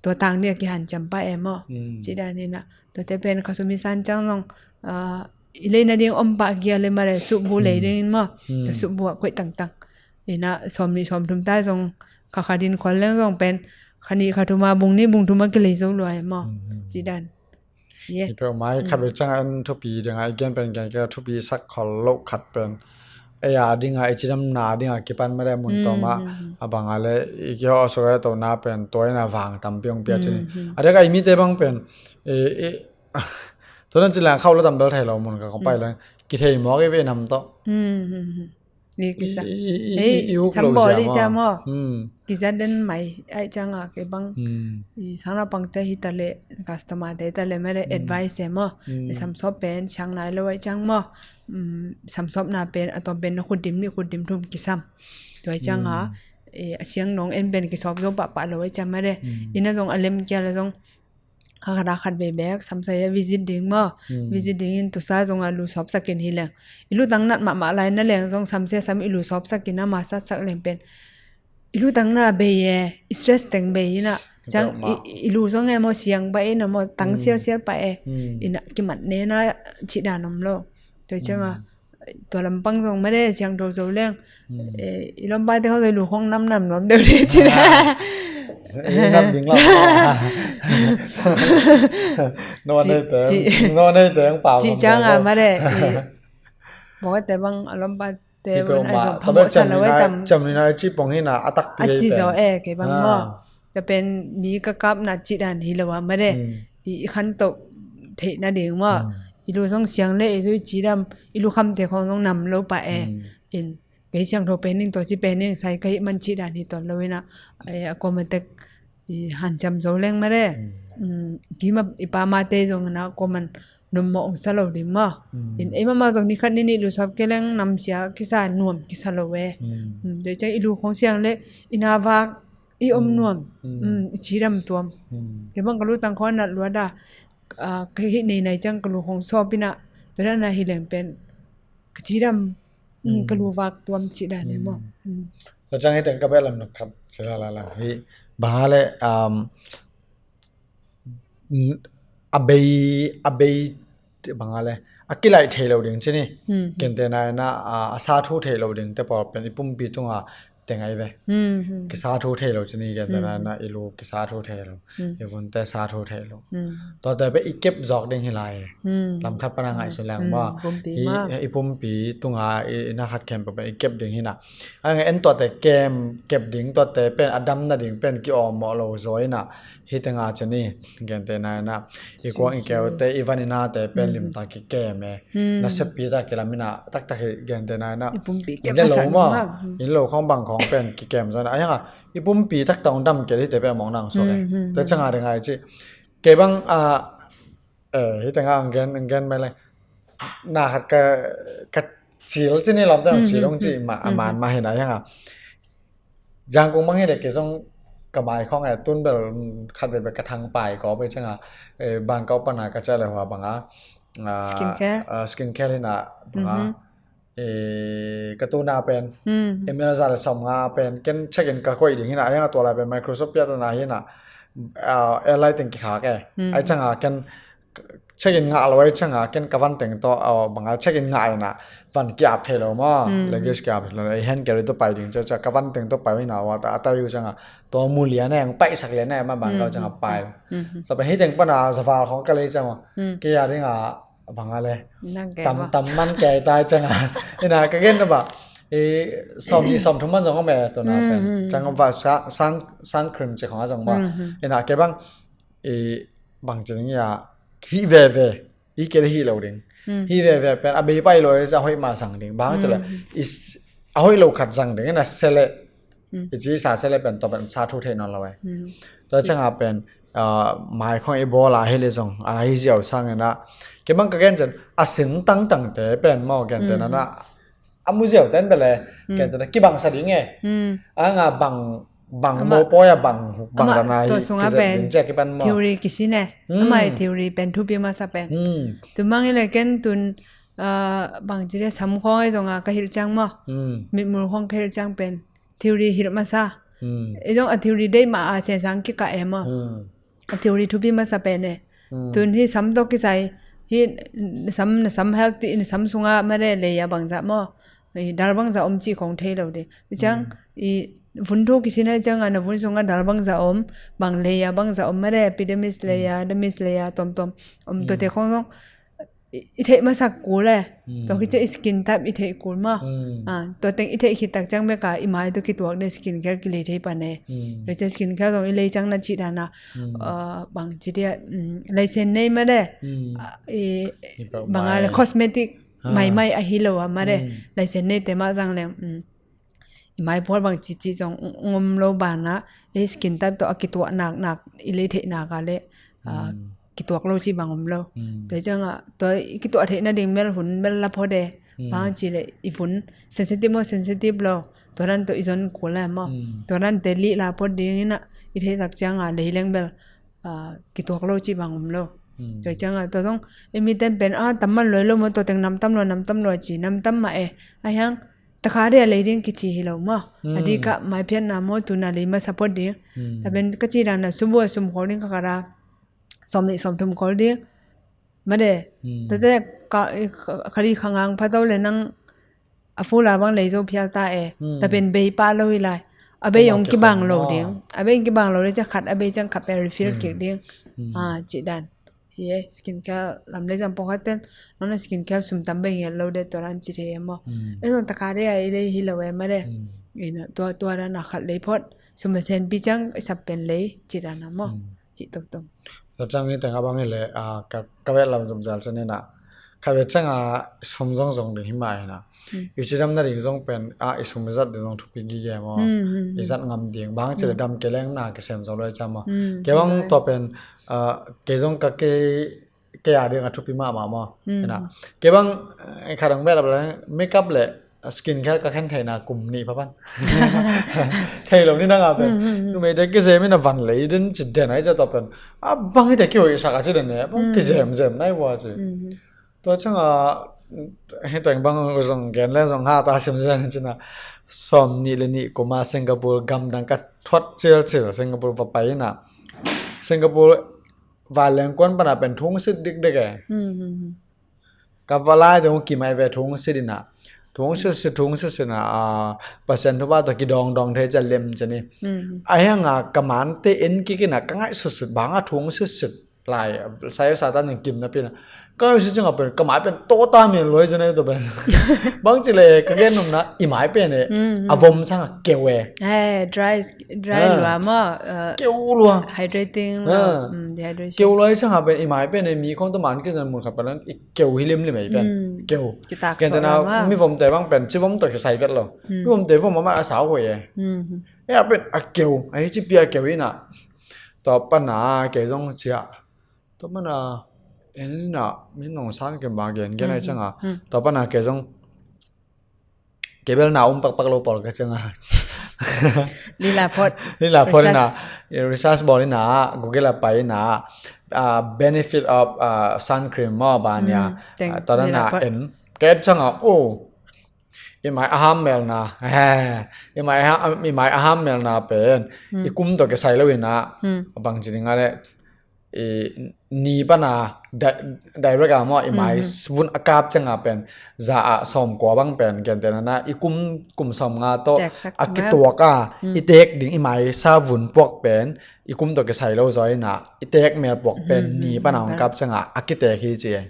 tua tang dia kihanciam pah e maw. Ci dan hi na. Tuate pen kha sum i san ciang zong i lei nading om pah kia le mah de, suhbu lei dingin maw. Suhbu ah koih tangtang. Ina sawm nih sawm thum ta zong kha kha din khol leng zong pen kha nih kha thum a, bung nih bung thum a kilei zo lua e maw. Ci dan. Hi peuhmah hi. Khat vei ciangah en thupi dingah i gen pen gen kei thupi sak khol loh khat pen ei a dingah i cidamna dingah kipan mah de, mun tawmah a bangah le i kihawh suk a tona pen tua in a vang tampi hong pia cin hi. A dek a i mite bang pen tua nan ci leng khauh la tambel thei lo mun ka kong pai leng kithei mawk i ve nam tawh. Ei, sambol i cia maw. Kizat den mai ai cianga kei bang i sang naupangte hi ta leh, customer te hi ta leh mah de, advice e maw. Samsawp pen siang nai lo ai ciang maw. Samsawpna pen a tawm pen na khut dim nih khut dim thum kisam. Tua ai cianga a siang nong en pen kisawp zo pahpah lo ai ciang mah de. Ina zong a lem kia la zong kha khat a khat vei bek samsai a visit ding maw. Visit dingin tusa zong a lu sawpsak in hi leng, i lu tang nat mahmah lai na leng zong samsai sam i lu sawpsak in a massage sak leng pen i lu tang na bei e, i stress teng bei ina. Ciang i lu zong e maw siang pah e na maw, tang sialsial pah e. Ina kimat ne na cih dan om lo. Tua cianga tua lampang zong mah de, siang tho zo leng i lawmpate khawng zong i lu khawng namnam nuam deuh de ci de. Nam ding lam no nei teng, no nei teng pau cih cianga mah de. Bawate bang a lawmpate bang a zong phamawh sa lo e tam. Ciam ni na i cih pong hi na a takpi a ci zo e kei bang maw. Ka pen mi ka kapna cih dan hi lo a mah de. I khantoh theih nading maw. I lu zong siang le i zu i cidam, i lu khamte khawng zong nam lo pah e. In kei siang tho pen ning tua ci pen ning sai ka hih man cih dan hi tawn lo ina. A kuamatek i hanciam zo leng mah de. Kima i pamate zong ina kuaman nuam mawh ong sa lo ding maw. In ei mahmah zong ni khat ni nih lu sawp kei leng namsia kisa nuam kisa lo e. Dei ciang i lu khawng siang le i na vak i om nuam, i cidam tuam. Kei bang ka lu tang khawng nat luat a, ka hih nei nai ciang ka lu khawng sawp ina, tua dan a hi leng pen ka cidam, ka lu vak tuam cih dan e maw. Tua ciang hi teng ka beh lam nak khat ci la la la hi bang a le a bei, a bei bang a le a kilaih thei lo ding ci ni. Kente na ina a sa thu thei lo ding te pawl pen i pumpi tunga teng ai ve. Kisa thu thei lo ci ni, kente na ina i lu kisa thu thei lo, i vunte sa thu thei lo. Tuate pe i kep zawk ding hi lai. Lam khat pana ngaihsun leng maw, i pumpi tunga i na khat khempeuh pen i kep ding hi na. A nge en tuate kem kep ding, tuate pen a dam nading pen ki awm mawh lo zaw ina. Hi teng a ci ni, kente na ina i kuang i keute i van i nate pen limtak ki kem e. Na seppi ta kilam ina taktak hi, kente na ina i pumpi kem lo maw. In lo khawng bang khawng pen ki kem zaw ina a hianga i pumpi taktak ong dam kei hi te pen mawng nang suak e. Tua cianga ding a i ci kei bang a Eh, hi tengah ang gen, ang gen mai le. Na khat ka, ka cil ci ni lawm teng cil ong ci ma, a man ma hi na hianga. Jangkung mang hi de kei zong ka mai khawng e tun bel khat ve bek ka thang pai ko pe cianga. Eh, ban kau pana ka cia le hua banga. Skincare? Skincare hi na banga. Eh, ka tuna pen. Email za le sawm nga pen ken check in ka koih ding hi na, a hianga tua lai pen Microsoft piatana hi na. Airline teng kikhak e. Ai cianga ken check in ngah lo ai cianga ken ka van teng tawh a banga check in ngah ina van kiap thei lo maw, luggage kiap thei lo, ei hand carry tawh pai ding cia cia ka van teng tawh pai ina wa ta a tai u cianga tua mu lian e, ang paihsak lian e ma bang kau cianga pai. Tua pen hi teng pana zaval khawng ka lei cianga kei a dinga banga le tam tam man kei tai cianga ina ka gen na ba i sawm ni sawm thum man zong ame tuna pen cianga va sang, sang, sang cream ci khawng a zong ba ina kei bang i bang ci ding ia hih veve, i kei hih lo ding. Hih veve pen a bei pai lo i ci a hoih ma sang ding. Bang ci le a hoih lo khat sang ding ina sele i ci sa sele pen tua pen sa thu thei nawn lo e. Tua cianga pen mai khawng i bawl a hi le zong a hi ziau sang ina kei bang ka gen cen a sing tangtangte pen maw gen te nana a mu ziau ten bele kei tena kibang sa ding e. Anga bang, bang mo poya bang, bang dana hi tua sunga pen theory kisin e. Ama i theory pen thupi masa pen. Tumang ile ken tun ah, bang ci dia, sam khawng ei zong a ka hilh ciang maw. Mm. Mitmul khawng ka hilh ciang pen theory hilh masa. Mm. Ei zong a theory deih mah a sensang kikah e maw. Mm. A theory thupi masa pen e. Mm. Tun hi sam tawh kisai hi, sam, na sam healthy, na sam sunga mare lei a bangzah maw, i dal bangzah om cih khawng thei lo ding. I ciang, mm, i vun thu kisin a ciang a na vun sunga dal bangzah om, bang lei a bangzah om mare, epidermis lei a, mm, dermis lei a, tuamtuam om, mm, tuate khawng zong i, i theih masak kul e. Mm. Tua khit ciang i skin type i theih kul maw. Mm. Ah, tua teng i theih khit tak ciang bek a i mai tawh kituak ding skin care kilei thei pan e. Mm. Tua ciang skin care zong i lei ciang na cih dan a, mm, ah, bang ci dia, mm, license nei mare. Mm. Ah, i, i pau bang a le mai. Cosmetic, ah, maimai ahi lo a mare. Mm. License neite mah zang leng, mm, i mai phual bang cici zong ngom lo banah, i skin type tawh a kituah naknak, i lei theih nak a le, ah, mm, kituak lo cih bang om lo. Mm. Tua ciangah, tua i kituah theih nading bel hun bel la phot e. Mm. Bang ci le i vun sensitive maw, sensitive lo. Tua dan tawh i zon kul e maw. Mm. Tua dan te lih la phot ding inah, i theih tak ciangah lei leng bel, ah, kituak lo cih bang om lo. Mm. Tua ciangah, tua zong, i miten pen, ah, tam man loi lo maw, tua teng nam tam lo, nam tam lo a ci, nam tam mah e. A hiang, takha dia lei ding kici hi lo maw. Mm. A dikah maiphiatna maw, tuna lei masa phot ding. Mm. Tua pen ka ci dan a sum bua sum khol ding ka kara. Sawm nih sawm thum khol ding. Made. Mm. Tate ka, ka, ka ri kha ngang pha to le nang a fula bang lei zo phial ta e. Mm. Tua pen bei pah lo hi lai. A bei ong kibang lo ding. A bei ong kibang lo le ciang khat, a bei ciang khat pen refill kik ding. Mm. Ah, cih dan. Hi e, skin care lam le zang pawlkhat ten, nang na skin care sum tam bei ngel lo de tua dan ci thei e maw. Mm. E zong takha de a i lei hi lo e made. Mm. Ina tua, tua dan a khat lei phot. Sum a sen pi ciang i sap pen lei, cih dan a maw. Mm. Hi toktok. Tua ciang hi teng a bang hi le, ah, ka, ka vet lam zumzal ciang inah. Ka vet ciang a sum zong zong ding hi mah inah. Mm. I cidam nading zong pen, ah, i sum i zat ding zong thupi gige maw. Mm, mm, mm. I zat ngam ding. Bang ci le dam kei leng na kisem zo lo i ciang maw. Mm, kei bang tua pen, ah, kei zong ka kei, kei a ding a thupi mahmah maw. Mm. Inah. Kei bang, eh, khat ang vet a bang makeup le skin care ka khen theihna kum nih pha pan. Thei lo ni nang a pen. Mm, mm, mm. Numeite kizem inah van lei den ci den a i ciang tua pen. A bang hi te kihoih sak a ci den e. Bang kizem zem nai vua ci. Mm, mm. Tua ciang a, hi teng bang zong gen le zong ha ta sim zen ci na. Sawm nih le nih kum a Singapore gamdang ka thuat cilcil Singapore va pai inah. Singapore vanleng kuan pan a pen thungsit dikdik e. Hmm, hmm, hmm. Ka va lai te hong kimai ve thungsit inah. Thungsit sit, thungsit sit inah, ah, Pasian thupha tawh kidawngdawng thei ciang lem ciang ni. Hmm, hmm. A hiang a ka mante en kik inah ka ngaihsutsut bang a thungsit sit lai, sai Satan in kim napi inah. Ka ngaihsut ciang a pen, ka mai pen tawta men loi ciang na tua pen. Bang ci le ka gen nopna, i mai pen e. Hmm, hmm. A vom sang a keu e. Eh, dry, dry lua maw, eh, keu lua. Hydrating lua. Mm, dehydration. Keu lua i ciang a pen i mai pen e mi khong tawh man kizan mun khat pen i keu hi limlim e i pen. Mm. Keu. Kitak ken te na mi vom te bang pen ci vom tawh kisai vet lo. Mm. Mi vom te vom a man a sau hoi e. Mm. E a pen a keu, a hi ci pi a keu inah. Tua pan a kei zong cia. Tua pan a en inah, min nong san kem bang gen gen a i ciang a. Mm. Tua pan a kei zong Kei bel na um pakpak lo pawl ka ciang a. Lila phot. Lila phot inah, research bawl inah, Google a pai inah, ah, benefit of, ah, sun cream maw bang a. Mm, teng, ah, tua dan a lila phot. En. Ka et ciang a, oh, i mai a ham melna. Eh, i mai a ham, i mai a ham melna pen. Mm. I kum tawh kisai lo inah. Mm. Bang ci ding a le. I, ni pan a di-, direct a maw, i mai vun a kap ciang a pen, za ah sawmkua bang pen, ken te na na, i kum, kum sawmnga tawh, a kituak a, i tek ding, i mai sa vun puak pen, i kum tawh kisai lo zaw inah, i tek mel puak pen, ni pan a hong kap ciang a, a kitek hi ci e.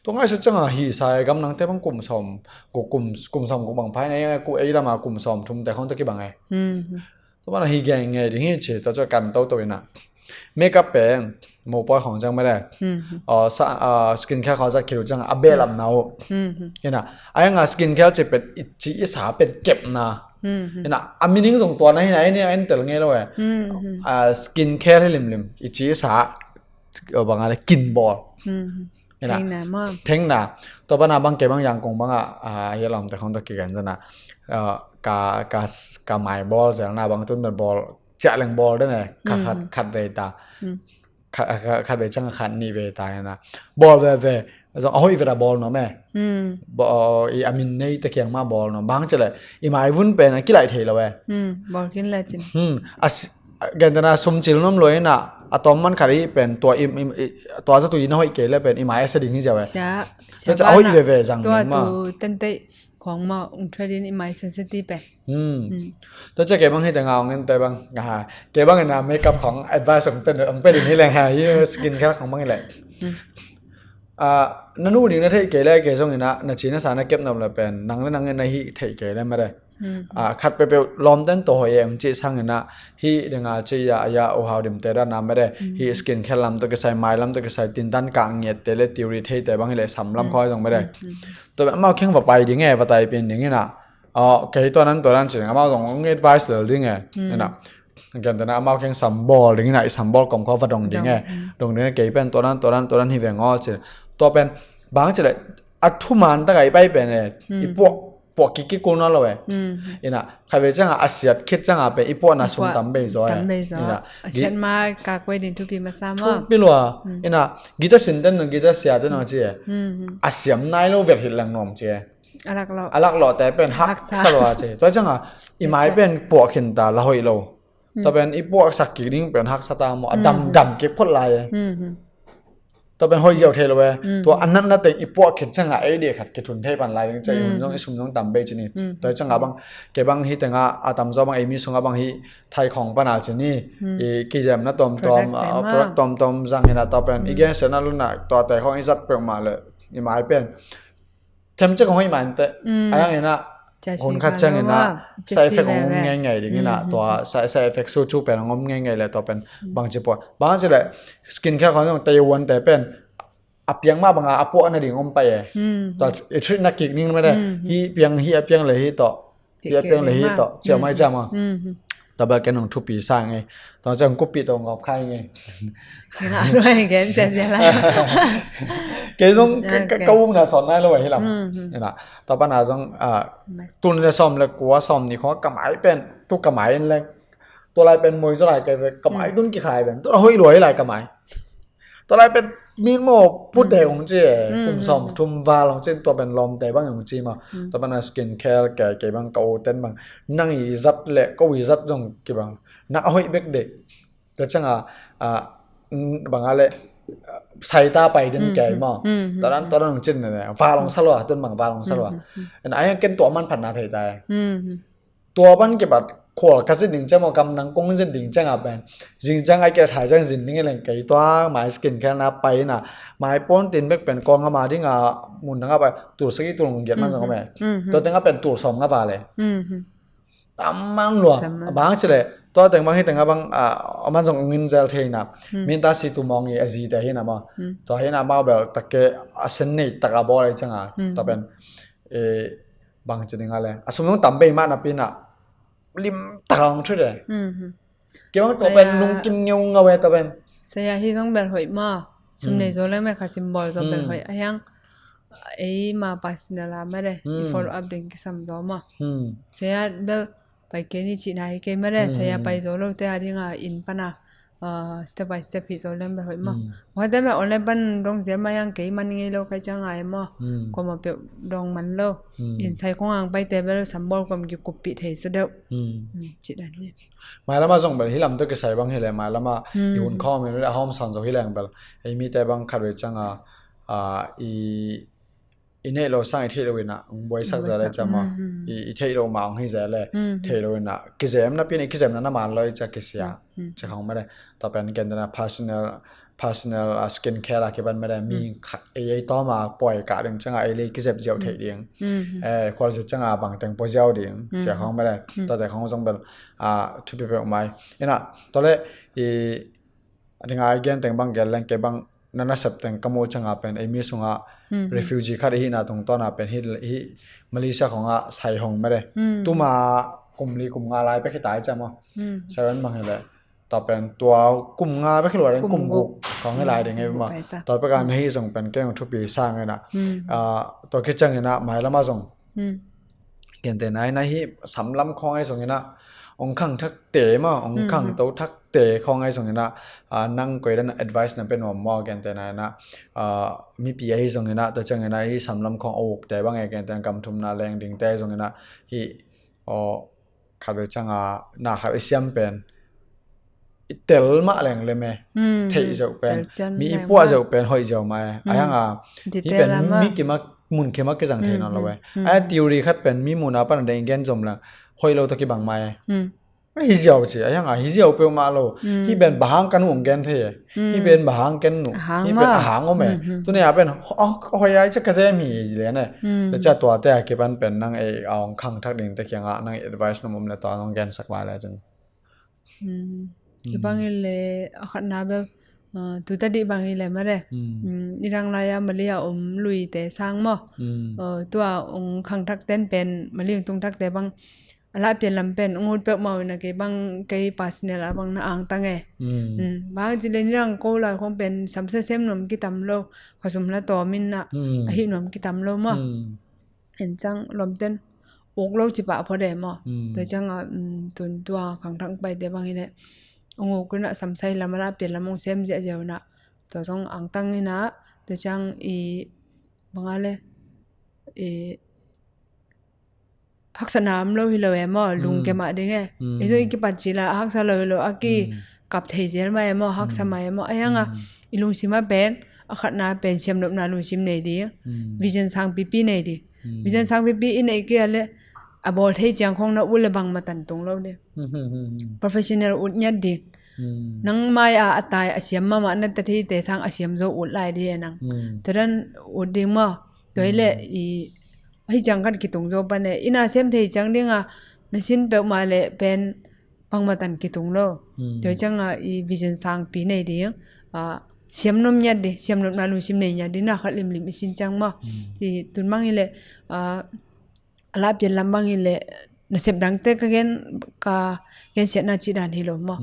Tua ngaihsut ciang a, hi sa e, gamdang te bang kum sawm, ku kum, kum sawm, ku bang phai na, ku ei lam a kum sawm, thum te khong te kibang e. Tua pan a hi geng ngei ding hi ci, tua cu kan toto inah. Makeup pen, mopawi khawng ciang mede. Aw, sa, aw, skin care khawng ciang kilu ciang a behlap na uh. Inah, a yang a skin care ci pen, i ci i sa pen kepna. Inah, a meaning zong tua na hi na, a inn, a inn tel ngei lo e. A skin care hi limlim, i ci i sa, aw, bang a le kin bawl. Inah. Thengna maw. Thengna. Tua pan a bang kei bang Yangon bang a, a, hi a lawmte khawng tawh kigen zan a. A, ka, ka, ka mai bawl zelna bang tun bel bawl, ciah leng bawl den e, ka khat, khat vei ta. Kha-, kha-, khat vei ciang khat nih vei ta hi na. Bawl veve, Zong a hoih veta bawl nuam e. Hmm. Ba, i a min nei te kiang mah bawl nuam. Bang ci leh i maivun pen a kilaih thei lo e. Hmm. Bawl khin le cin. Hmm. A si-, gentehna sum cil nuam lo in a, a tawm man khat i pen tua i, i, i, tua zatu i na hoih kei le pen i mai a sia ding hi ziau e. Sia, sia tua ca a hoih veve zang tua ding mah. Tu tentei khong mah ung thread in i mai sensitive e. Hmm. Hmm. Tua ca kei bang hi te nga ong en te bang nga ha. Kei bang ina makeup khong advice ong pen, ong pen ding hi leng ha. Hi skin care khong bang hi leng. Hmm. Ah, na nu ding na theih kei le kei zong ina na ci na sa na kep nop le pen nang le nang ina hi theih kei le mare. Hmm. Ah, khat peuhpeuh lawm ten tawh hoih e ong ci sang ina hi ding a ci ya, ya u hau dim te dan na mare. Hmm. Hi skin care lam tawh kisai, mai lam tawh kisai, tintan kah ngiat te le theory thei te bang hi le sam lam khoi zong mare. Hmm. Tua amau kheng va pai ding e, va tai pian ding ina. Ah, kei tua nan tua nan ci ding amau zong ong advice lel ding e. Hmm. Ina. Gentehna amau kheng sam bawl ding ina, i sam bawl kom kho va dong ding e. Dong. Hmm. Dong ding e kei pen tua nan tua nan tua nan hi veng aw ci. Tua pen bang ci le a thuman tak a i pai pen e. Hmm. I puak, puak kik kik kul nawn lo e. Hmm. Ina, khat vei ciang a, a siat khit ciang a pen i puakna sum tam bei zaw e. Tam bei zaw. Ina, a siat ma ka kuai ding thupi masa maw. Thupi lua. Hmm. Ina, guitar sin ten nong, guitar sia ten nong ci e. Hmm, hmm. A siam nai lo vet hi leng nuam ci e. A lak lawh. A lak lawh te pen haksa. Haksa lua ci. Tua ciang a, i mai pen puak khin ta la hoih lo. Hmm. Tua pen i puaksak kik ding pen haksa ta maw. A dam dam kik phot lai e. Hmm, hmm. Tua pen hoih ziau thei lo e. Hmm. Tua a natna teng i puak khit ciang a ei dih khat kithun thei pan lai ding ci a i hun zong i sum zong tam bei ci ni. Hmm. Tua ciang a bang, kei bang hi teng a, a tam zaw bang ei mi sung a bang hi thai khong pan a ci ni. Hmm. I kizemna tawmtawm, product te a, ma. Product tawmtawm zang ina tua pen. Hmm. I gensiatna luna tua te khong i zat peuhmah le. I mai pen. Them cek hong hoih man te. Mm. A yang ina, hun khat ciang ina, side effect hong om ngei ngei ding ina, tua side, side effect su cu pen hong om ngei ngei le tua pen bang ci puak. Bang ci le, skin care khong zong tei uan te pen, a piang mah bang a, a puak na ding om pai e. Mm. Tua i treat na kik ning mah de, hi piang, hi a piang le hi tua. Hi a piang le hi tawh, ciau mai ciam a. Tua bel ken hong thupi sa ngei. Tua ciang kupi tawh ngawp khai ngei. Kei zong ka, ka, ka umna sawn nai lo a hi lam. Ina, tua pana zong, ah, tun le sawm le kua sawm ni khong ka mai pen, tu ka mai in le. Tua lai pen moi zaw lai kei ve, ka mai tun kikhai pen. Tua hoih lua hi lai ka mai. Tua lai pen min maw pute kong ci e, kum sawm thum val kong ci, tua pen lawmte bang kong ci maw. Tua pen a skin care kei, kei bang ka u ten bang nang i zat le ka u i zat zong kibang nak a hoih bek deh. Tua ciang a, a, bang a le, a, saita pai den kei maw. Tua dan, tua dan kong cin ne, val kong sa lua, tun bang val kong sa lua. En a yang ken tua man phat na thei ta e. Tua pan kipat khual ka zin ding ciang maw, kam nang kong zin ding ciang a pen. Zing ciang ai kia thai ciang zin ding leng kei tua, mai skin care na pai na. Mai pon tin bek pen kong ama ding a mun dang a pai. Tul sagi tul ngiat man zong a pen. Tua teng a pen tul sawm nga vale. Tam mang lua. Bang ci le. Tua teng bang hi teng a bang, a, a man zong ngin zel thei na. Min ta si tu mong i a zi te hi na maw. Tua hi na maw bel tak ke a sen nei tak a bawl ai ciang a. Tua pen. E, bang ci ding a le. A sum zong tam bei mah napi na lim tak a hong thuit e. Kei bang tua pen lungkim ngeu ngau e tua pen. Saya hi zong bel hoih maw. Sum nei zaw leng me kha symbol zaw bel hoih. A hiang ei ma personal a mah de. I follow up ding kisam zaw maw. Saya bel pai kei ni cihna hi kei mah de. Saya pai zaw lo te a ding a inn pan a. Ah, step by step hi zo lem bel hoih maw. Hoih te bel online pan dong zial mah yang kei man ngei lo kai ciang a em maw. Kuamah peuh dong man lo. In sai kong ang pai te bel sambol kuam kikup pih thei sa deuh. Cih dan hi. Mai lama zong bel hi lam tawh kisai bang hi le mai lama i hun khawm in a hawm san zo hi leng bel. Ei mi te bang khat vei ciang a, ah, i i neih lo sang i theih lo in a, ong buaisak zia le ciam a. I, i theih lo ma ong hi zia le, theih lo in a, kizem napi in a, kizemna na man lo i cia kisia. Cia khong mah le. Tua pen ken dana personal, personal, ah, skin care a kipan mah le, mi khat ei ei tawm a poi kah ding ciang a ei le kizep ziau theih ding. Eh, khual zia ciang a bang teng pua ziau ding. Cia khong mah le. Tua te khong zong bel, ah, thupi peuh mai. In a, tua le, i, a ding a i gen teng bang gen leng kei bang na nasep teng ka muh ciang a pen ei mi sung a refugee khat i hihna tungtawn a pen hi, hi Malaysia khong a sai hong mah de. Tuma kum li kum nga lai pek hi ta i ciam a. Sai ven bang hi le. Tua pen tua kum nga pek hi lua ding kum guk khong hi lai ding ei ma. Tua pek a na hi zong pen kei hong thupi sa ngai na. Ah, tua ki ciang in a mai lama zong. Kente nai na hi sam lam khong ei zong in a. ong khang thakte maw, ong khang to thakte khawng ahi zongin ah, ah, nang koi dan advice na pia nuam maw, gentehna in ah, ah, mipi ahi zongin ah, tua ciangin ah hih sam lam khawng a ukte bang e, gentehna gam thumna leng dingte ahi zongin ah, hih, aw, khat vei ciang a na khat i siam pen i tel mah leng lem e. Theih zeuh pen, mi i puah zeuh pen hoih ziau mah e. Ahi hang a, hih pen mi kim a, mun kim a kizang thei nawn lo e. Ahi a theory khat pen mi muhna pan a deng i gen zom leng hoih lo tawh kibang mah e. Hi ziau ci, ahi hang a hi ziau peuhmah lo. Hih pen bang hang ka nu ong gen thei e. Hih pen bang hang ken nu. Hih pen a hang om e. Tuni a pen, oh, hoih ai cia ka zem hi lian e. Tua cia tuate a kipan pen nang ei a ong khang thak dingte kiangah nang advice na om le tua nong gensak lai le cun. Kibang in le a khatna bel, ah, tuta dih bang in le mare. Nidang lai a Mali a om luite sang maw. Ah, tua ong khang thak ten pen Mali ong tung thakte bang a lah pian lam pen ong ut peuhmah uh in a kei bang kei personal a bang na angtang e. Bang ci le nidang ko lai khong pen samsa sem nuam kitam lo, khasum la tawm in a, a hih nuam kitam lo maw. En ciang lawmten uk lo ci pah phot e maw. Tua ciang a, tun tua khang thak paite bang hi le ong uk in a samsai lam a lah pian lam ong sem ziahziah uh in a, tua zong angtang in a, tua ciang i bang a le i haksatna om lo hi lo e maw, lungke mah ding e. I zong i kipat ci la a haksa lo hi lo, a kikap thei zel mah e maw, haksa mah e maw. Ahi hang a i lungsim a pen a khatna pen siamnopna lungsim nei ding, vision sangpipi nei ding. Vision sangpipi i neih kei a le a bawl thei ciang khong na ut le bangmah tan tung lo ding. Professional ut ngiat ding. Nang mai a a tai a siam mahmah na tat hite sang a siam zo ut lai ding e nang. Tua dan ut ding maw. Tua hi le i ahi ciang khat kitung zo pan e, i na sem thei ciang ding a na sin peuhmah le pen bangmah tan kitung lo. Tua hi ciang a i vision sangpi nei ding, a, siam nuam ngiat ding, siam nuam na lungsim nei ngiat ding na khat limlim i sin ciang maw. I tun bang hi le, a, a lah pian lam bang hi le nasep dangte ka gen, ka gensiatna cih dan hi lo maw.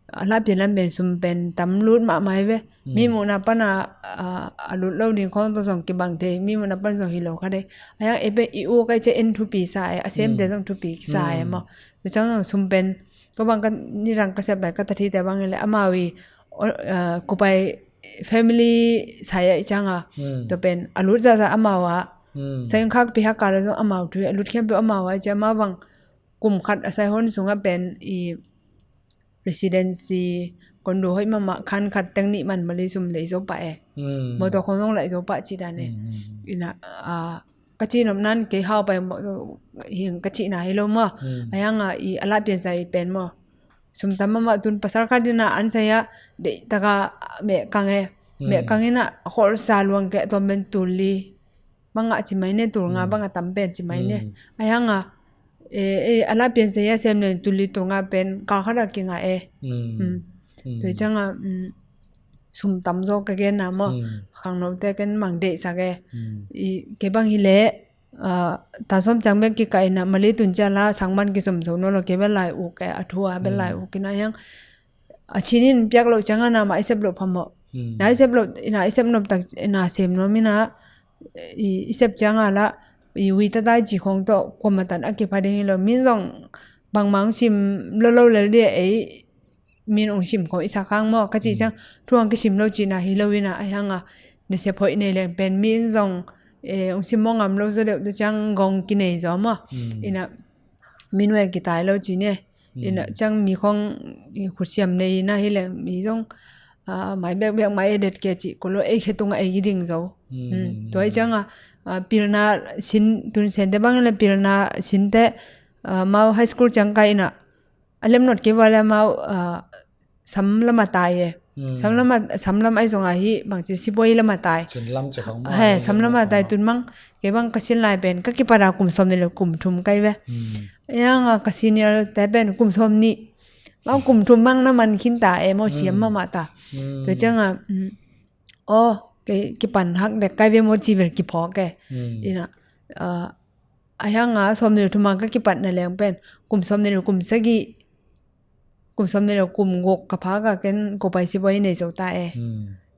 A lah pian lam pen sum pen tam lut mahmah hi ve. Mi muhna pan a, a, a lut lo ding khong tawh zong kibang thei, mi muhna pan zong hi lo kha dei. Ahi hang ei pen i uk ai cia en thupi sa e, a semte zong thupi sa e maw. Tua ciang zong sum pen, ko bang ka nidang ka sep lai ka tat hite bang hi le amau i, o, a, kupai family sai a i ciang a. Tua pen a lut zahzah amau a. Sai khak pi hak ka lo zong amau thu a lut khempeuh amau a i ciang amau bang kum khat a sai hon sung a pen i residency, condo hoih mahmah khan khat teng nih man Mali sum lei zo pah e. Motor khong zong lei zo pah cih dan e. Ina, a, ka cih nop nan kei hau pai mo-, hing ka cihna hi lo maw. Ahi hang a i a lah pian sa i pen maw. Sum tam mahmah tun pasal khat in a an sai a deih tak a meh kang e. Meh kang in a khol sa luang kei a tuam pen tul li bang a ci mai ne, tul nga bang a tam pen ci mai ne. Ahi hang a, e, e, a lah pian sa i a sem le tul li tul nga pen kal khat a kingah e. Tua ciang a, sum tam zaw ka genna maw. Khangnote ken mang deihsak e. I, kei bang hi le, a, ta sawm ciang bek kikah in a Mali tun ciang la sang man kisom zo nawn lo, kei bel lai uk e, a thu a bel lai uk in a hiang. A cinin piak lo ciang a na mah i sep lo phamawh. Na i sep lo, na i sep nop tak, na sem nuam in a, i, i sep ciang a la, i ui tatai ci khong tawh kuamah tan a kipha ding hi lo. Min zong bangmah hong sim lo lo lel dia ei, min hong sim khong i sak hang maw. Ka cih ciang thu hong kisim lo cihna hi lo in a, ahi hang a nasep hoih nei leng pen min zong, e, hong sim maw ngam lo zaw deuh tua ciang gong kinei zaw maw. In a min ue kitai lo ci ne. In a ciang mi khong i khutsiam nei na hi leng mi zong, a, mai bekbek mai edet ke cih ko lo ei khe tung a ei ding zo. Tua i ciang a, a, pilna sin tun sente bang in a pilna sinte, a, mau high school ciang kai in a a lem not kei ua le mau, a, sam lam a tai e. Sam lam a, sam lam ai zong a hi bang ci sipuai lam a tai. He, sam lam a tai tun mang kei bang ka sin lai pen ka kipat a kum sawm ni lo kum thum kai ve. Ahi hang a ka senior te pen kum sawm ni. Mau kum thum mang na man khin ta e maw siam mahmah ta. Tua ciang a, aw, kei kipan hak dek kai ve maw ci vel kiphawk e. In a, a, ahi hang a sawm ni lo thum a ka kipat na leng pen kum sawm ni lo kum sagih, kum sawm ni lo kum guk ka phak a ken ko pai sipuai nei zo ta e.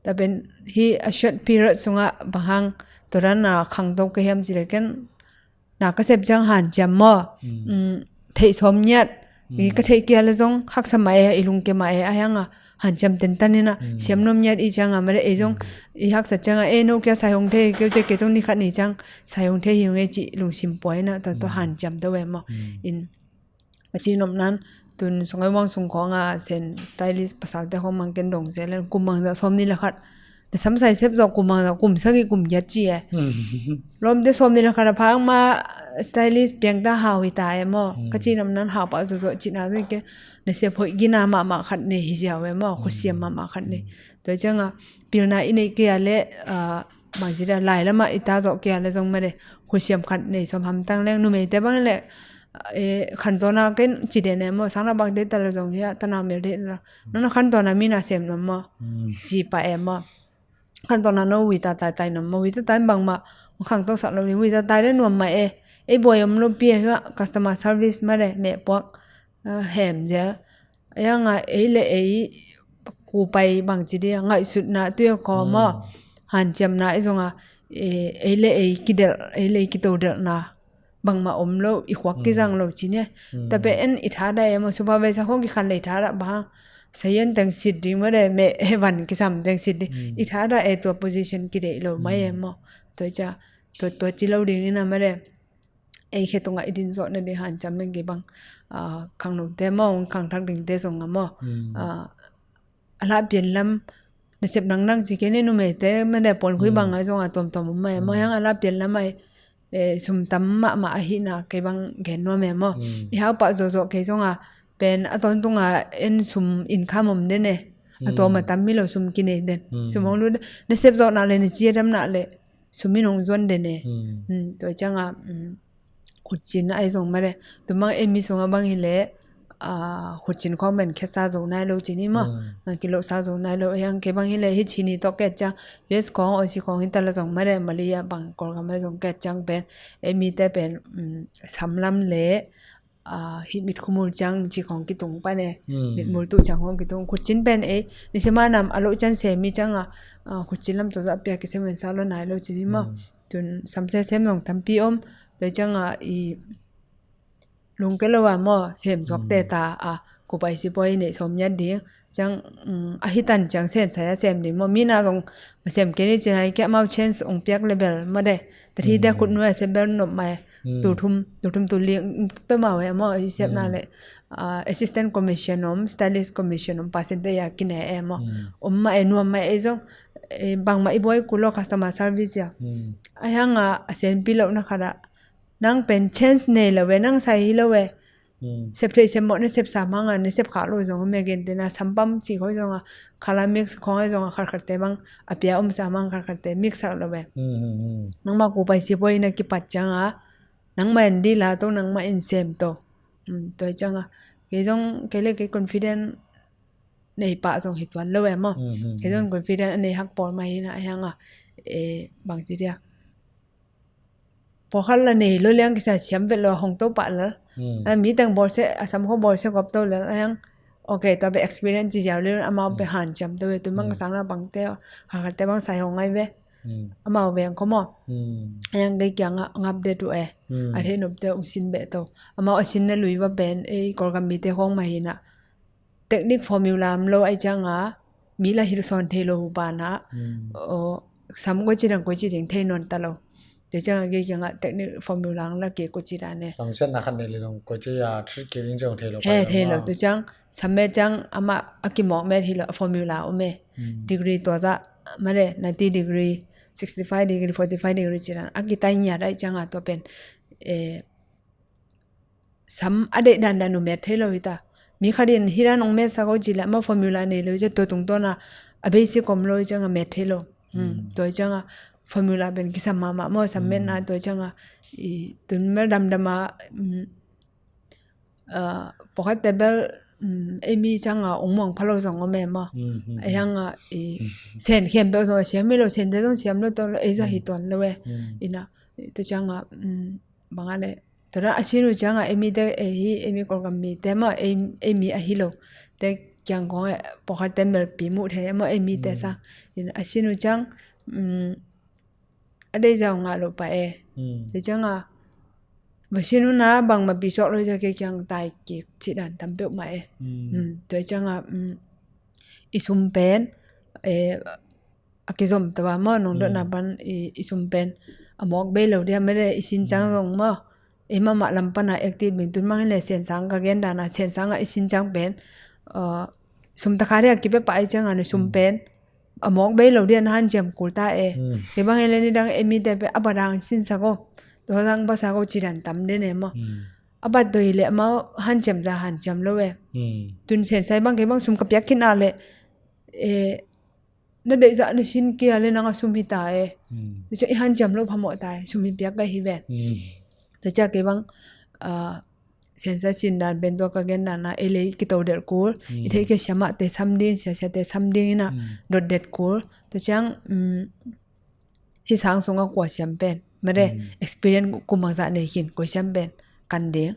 Ta pen hi a short period sung a bang hang tua dan a khangto ka hiam ci le ken na ka sep ciang hanciam maw. Theih sawm ngiat, I ka theih kia le zong haksa mah e, i lungke mah e, a hiang a hanciam tentan in a siam nuam ngiat i ciang a mare, ei zong i haksa ciang a, ei no kia sai hong thei keu cia, kei zong ni khat ni ciang sai hong thei hi hong e cih lungsim pua in a, tua tua hanciam deuh e maw. In a ci nop nan tun sung ai wang sung khawng a sen stylist pasalte khawng mang ken dong se len kum mang za sawm ni la khat na sam sai sep zawh kum mang za kum sagih kum giat ci e. Lawmte sawm ni la khat a phak ma stylist piang ta hau hi ta e maw. Ka ci nop nan hau pah zawh zawh cihna zong i ke na sep hoih gina mahmah khat nei hi ziau e maw, khuasiam mahmah khat nei. Tua ciang a pilna i neih kei a le bang ci dia lai lamah i ta zawh kei a le zong mare khuasiam khat nei sawm hamtang leng numeite bang le khantawn a ken ci den e maw, sang na bang te ta le zong hi a ta na mel de ta nang na khantawn a mi na sem nuam maw ci pah e maw. Khantawn a no wi ta tai tai nuam maw, wi ta tai bangmah khang to sak lo ni, wi ta tai le nuam mah e. Ei buai om lo pi e hua customer service mare meh puak hem zel. A hiang a ei le ei kupai bang ci dia ngaihsutna tui a khaw maw, hanciamna i zong a ei le ei kidelh, ei le ei kitodelhna bangmah om lo, i khuak kizang lo ci ne. Tape en i tha da e maw, supervisor khong kikhan le i tha da bang sayan teng sit ding mare, meh hevan kisam teng sit ding i tha da e, tua position kideih lo mai e maw. Tua cia tua tua ci lo ding in a mare ei khe tungah i din zawh na ding hanciam meng kei bang khangnote maw, khangthak dingte zong a maw. A la pian lam nasep nang nang ci kei ne, numeite mane puan khui bang ai zong a tuamtuam om mai maw, hiang a la pian lam ai sum tam mahmah ahihna kei bang gen nuam e maw. I hau pah zawh zawh kei zong a pen a tawntung a en sum income om den e. A tuam a tam mi lo sum kinei den, sum hong lut nasep zawhna le na cia damna le sum in hong zuan den e. Tua ciang a khutcin ai zong mare, tumang ei mi sung a bang hi le khutcin khawng ben khesa zo nai lo ci ni maw. Kilohsa zo nai lo, a hiang kei bang hi le hi ci ni tawh ket ciang U S khawng, Aussie khawng hi ta la zong mare, Malaysia bang Kawlgam ai zong ket ciang pen ei mite pen sam lam le hi mit khumul ciang ci khawng kitung pan e. Mit mul tuh ciang khawng kitung, khutcin pen ei nisima nam a loh cian se mi ciang a khutcin lam tawh zah pia kisem en sa lo nai lo ci ni maw. Tun sam se sem zong tampi om. Tua ciang a i lungke lo a maw, sem zuak te ta a kupai sipawi neih sawm ngiat ding. Ciang a hi tan ciang sen sai a sem ding maw, mi na zong ma sem kei ni ci nai kia mau chance ong piak le bel maw de. Tat hi de khut nuai a sem bel nop mai. Tul thum, tul thum tul li pe mau e maw, i sepna le assistant commission om, stylist commission om, percentage a kine e maw. Om ma e nuam ma e zong bangmah i buai kul lo customer service a. A hiang a a senpi lohna khat a nang pen chance nei lo e, nang sai hi lo e. Sep theih sep mawh na sep sa mang a na sep khak lo zong a, mia gen te na sampam ci khoi zong a, color mix khong ai zong a, khatkhatte bang a pia om sa mang, khatkhatte mix sak lo e. Nangmah kupai sipawi na kipat ciang a nangmah in dila to, nangmah in sem to. Tua ciang a kei zong kei le kei confident nei pah zong hi tuan lo e maw. Kei zong confident a nei hak pawl mah hi na, a hiang a bang ci dia pawlkhat la nei lo liang kisa siam vet lo hong to pah lal. A mi teng bawlsia, a sam kho bawlsia gop to lal a hiang. Ok, tua be experience ci ziau le amau be hanciam to e, tu mang ka sang na bangte khatkhatte bang sai hong ngai ve. Amau veng kho maw. A hiang kei kiang a ngap de tu e. A thei nop te ung sin be to. Amau a sin na lui va pen ei Kawlgam mite hong mah hi na. Technique formula om lo ai ciang a mi la hilh sawn thei lo hu ban a. Sam koi ci dang koi ci ding thei nawn ta lo. Tua ciang a kei kiang a technique formula ang la kei koi ci dan e. Samsiatna khat nei le dong koi ci a treat kei ding ciang thei lo. He thei lo. Tua ciang sam me ciang amah a kimawk met hi lo, a formula om e. Degree tua zah mare, ninety degree, sixty five degree, forty five degree ci dan a kitai ngiat ai ciang a tua pen sam a deih dandan uh met thei lo hi ta. Mi khat in hi dan ong met sak aw ci le amah formula nei lo hi cia, tua tungtawn a a basic om lo hi ciang a met thei lo. Tua hi ciang a formula pen kisam mahmah maw, sam metna tua hi ciang a i tun mel damdam a pawlkhatte bel ei mi ciang a ong muang pha lo zong om e maw. A hiang a i sen khempeuh zong a siam hi lo, sente zong siam lo, tawh lo ei zah hi tuan lo e. Ina tua ciang a bang a le tua dan a sin uh ciang a ei mite, ei hi ei mi Kawlgam mite maw, ei mi ahi lo te kiang kong e pawlkhatte melpi muh thei e maw, ei mite sang. Ina a sin uh ciang a deih zah uh ngah lo pah e. Tua ciang a va sin un a bangmah pi suak lo hi ciang kei kiang tai kik cih dan tam peuhmah e. Tua hi ciangah i sum pen a kizom tawh a maw, nong dotna pan i sum pen a mawk bei lo dia mede, i sin ciang zong maw, i mahmah lam pana active ding. Tun mah hi leh Sensang ka gen dana, Sensang ah i sin ciang pen sum takha dia kipia pah i ciangah na sum pen a mawk bei lo dia na hanciam kul ta e. Kei bang hi leh nidang e mite pen a badang sinsak o, tua zang basak o cih dan tam den e maw. A bat doi leh amau hanciam za hanciam lo e. Tun Sensai bang kei bang sum ka piak khin a leh na deihzah na sin kei a leh nang a sum hi ta e. Tua ciang i hanciam lo phamawh ta e, sum hi piak ka hi ven. Tua ciang kei bang Sensai sin dan pen tua ka gen dana ei lei kito delh kul, i theih kei siamahte sam ding, siasiate sam ding ina dot det kul. Tua ciang hih sang sungah kua siam pen mede, experience kum bangzah nei khin koi siam pen kan ding.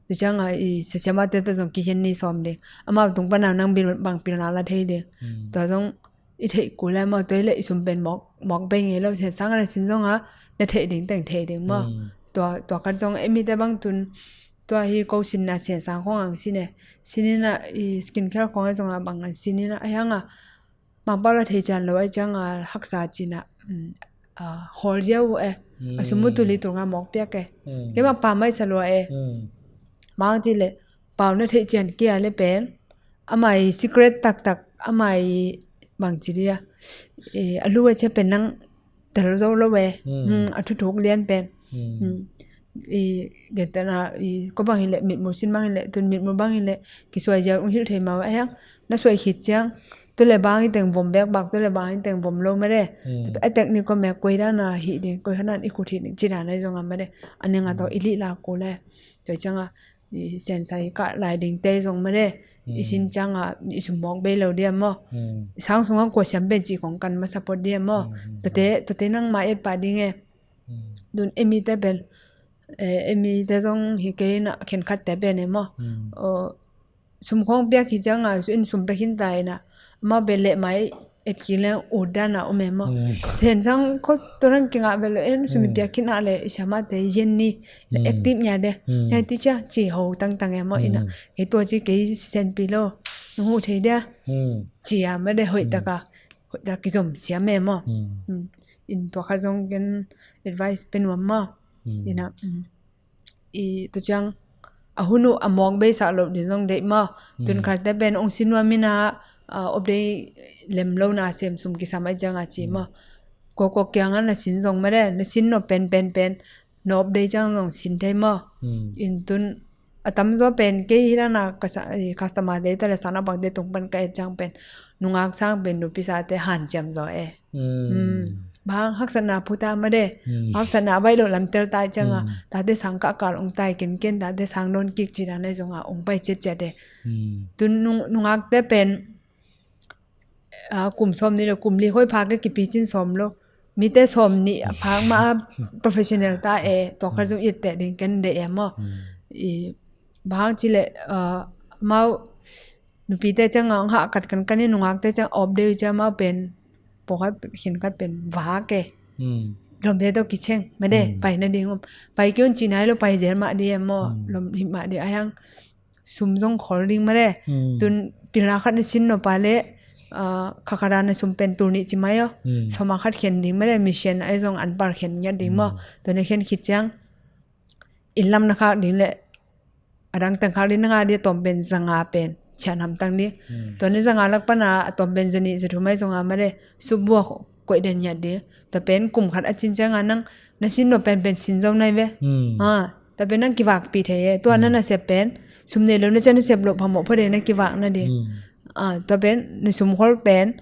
Tua ciangah i siamahte tawh zong kihian ni sawm ding, amau tung pana nang bil bang pilna la thei ding. Tua zong i theih kul lai maw, tua hi leh i sum pen mawk bei ngei lo. Sensang a na sin zongah na theih ding teng theih ding maw. Tua khat zong e mite bang tun tua hi ko sinna Sensang khong ang sin e, sin ina i skin care khong a zongah bang an sin ina a hiangah mangpau la thei cian lo a i ciangah haksa cina khawl ziau e. A sum mu tuli tulnga mawk piak e. Kei mah pau mai sa lua e. Mang ci leh pau na theih cian kei a leh pen amah i secret taktak, amah i bang ci dia, a lu a cia pen nang tel zo lo e. A thuthuk lian pen i gentena i ko bang hi leh mitmur sin bang hi leh tun mitmur bang hi leh kisuai ziau ung hilh thei mau a hiang na suai khit ciang tu le bang i teng vom bek bak, tu le bang i teng vom lo mede. A technique ko mek koi dana hih ding, koi hanan i khut hih ding cih dan a i zong a mede. A ning a tawh i lih la kul e. Tua ciangah i Sensai kah lai dingte zong mede, i sin ciangah i sum mawk bei lo dia maw. I sang sungah kua siam pen cih kong kan masa phot dia maw. Tuate, tuate nangmah et pah ding e. Tun e mite pen e mite zong hi kei na khenkhatte pen e maw. Sum khong piak hi ciangah in sum pia khin ta ina amau pen leh mai et kik leng ut dana om e maw. Sensang khot tua nang kingah ve lo, en sum i piak khin a leh i siamahte yen ni active nia de. Nia ti cia ci ho tangtang e maw ina. Kei tua ci kei senpi lo, nong huh thei dia, ci a mede hoih taka, hoih taka kizom siam e maw. In tua kha zong ken advice pe nuam maw. Ina i tua ciang a hun uh a mawk beisak loh ding zong deih maw. Tun khatte pen ong sin nuam ina, a, update lem lo na sem sum kisam a i ciang a ci maw. Kua kua kiang a na sin zong mede, na sin nop pen pen pen na update ciang zong sin thei maw. In tun a tamzaw pen kei hi dana ka sa, i, customer te ta le sang na bangte tung pan ka et ciang pen nungak sang pen nupi sate hanciam zaw e. Bang haksatna phuta mede, haksatna a baih loh lamtel tai cianga tate sang kah kal ong tai kenken, tate sang dawn kik cina nai zonga ong pai ciatciat e. Tun nung, nungakte pen, a, kum sawm nih le kum li khoi phak e, kipi cin sawm lo. Mite sawm nih a phak ma a professional ta e, tua khat zong itte ding ken de e maw. I, bang ci le, a, mau nupite cianga ong hah kat kankan i nungakte ciang op dei uh cia mau pen pawkhat khenkhat pen vak e. Lomte tawh kiceng mede, pai nading om. Pai kion ci nai lo, pai zel mah di e maw. Lom hih mah di a hiang sum zong khol ding mede. Tun pilna khat na sin nop a le, a, khakhada na sum pen tul nih ci mai aw. Sawma khat khen ding mede, mission ai zong an par khen ngiat ding maw. Tun na khen khit ciang inn lam na khak ding le a dang teng khak ding na ngah ding a tawm pen zanga pen cian hamtang ding. Tua ni zanga lak pana a tawm pen zanih zathum ai zonga mede, subuak koih den ngiat ding. Tua pen kum khat a cin cianga nang na sin nop pen pen sin zo nai ve. A, tua pen nang kivakpih thei e. Tua na nasep pen sum nei lo na ciang nasep loh phamawh phot e, na kivak nading. A, tua pen na sum khol pen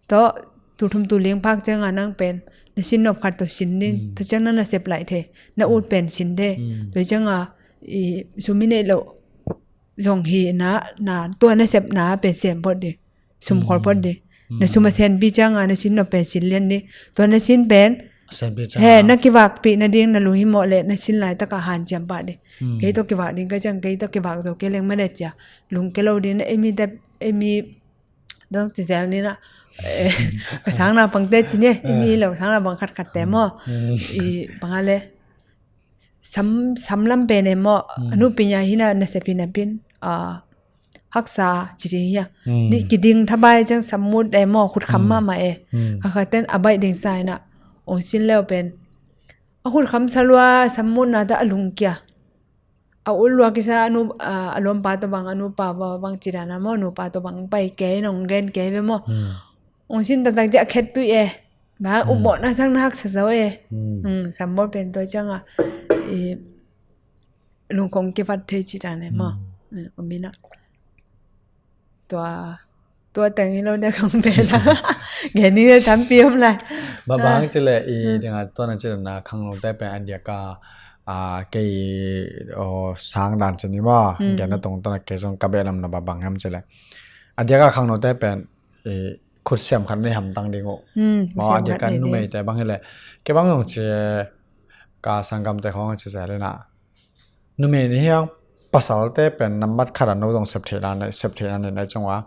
tua tul thum tul ling phak cianga nang pen na sin nop khat tua sin ding. Tua ciang na nasep laih thei, na ut pen sin thei. Tua cianga i sum i neih loh zong hi na, na tua nasepna pen sem phot ding. Sum khol phot ding. Na sum a senpi cianga na sin nop pen sin lian ding. Tua na sin pen he na kivakpih nading, na lunghimawh le na sin laitaka hanciam pah ding. Kei tawh kivak ding ka ciang, kei tawh kivak zo kei leng mede cia lungke lo ding. Na ei mite, ei mi dong ci zel ni na, eh, ka sang naupangte ci ni, i mi lo sang naupang khatkhatte maw. I bang a le sam, sam lam pen e maw, a nupi nya hi na nasep hi na pin, a, haksa ci ding hi a. Ni kiding thabai ciang sam mut e maw, khut kham mahmah e. A khaten a baih ding sa hi na, ong sin leu pen. A khut kham sa lua, sam mut na ta a lungkia. A ut lua kisa a nu, a, a lawmpa tawh bang, a nupa bang, bang ci dan a maw, nupa tawh bang pai kei, nong gen kei ve maw. Ong sin taktak ciah a khet tuih e. Ba, upmawhna sang na haksa zo e. Sam bawl pen tua ciang a, i, lungkhong kivat thei ci dan e maw. Om in a. Tua, tua teng hi lo dia kong pen a. Gen ni le tampi om lai. Ba bang ci le i dinga tua na ci na khangnote pen a diak a, a, kei, o, sang dan ci ni maw. Gen na tong tua na kei zong ka beh lam na ba bang hiam ci le. A diak a khangnote pen, i, khutsiam khat nei hamtang ding uh. Maw a diak a numeite bang hi le. Kei bang zong ci ka sanggamte khong ci zel in a. Numei ni hiang pasalte pen nambat khat a no zong sep theihna nei, sep theihna nei nai cang ua.